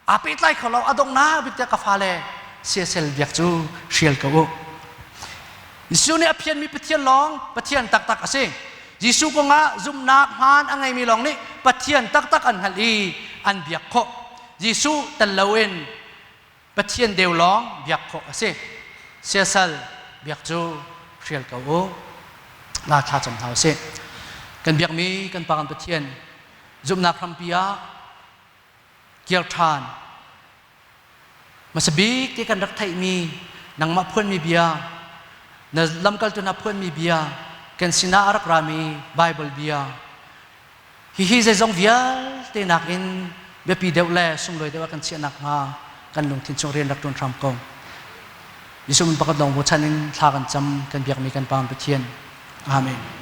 S1: aa pehtlai kho lo. A donghnak bik tiah ka fale, siasel biak cu hrial ko u. Jesuh nih a phianmi Pathian lawng Pathian taktak a si. Jesuh kongah zumhnak hmaan a ngeimi lawng nih Pathian taktak an hngalh i an biak khawh. Jesuh tel loin Pathian deu lawng biak khawh a si. Siasal biak cu hrial ko u. La thla cam hna usih. Kan biakmi kan Pa kan Pathian, zumhnak hrampi ah kir ṭhan hmasa bik ti kan rak theihmi nangmah phuanmi bia, na lamkaltu hna phuanmi bia, kan sinah a rak rami Bible bia, hihi zeizong vialte nakin biapi deuh le sunglawi deuh ah kan chiah nakhnga kan lungthin chung rian rak ṭuan hram ko. Jesuh min pakhat lawng bochan in thla kan cam, kan biakmi kan Pa Pathian. Amen.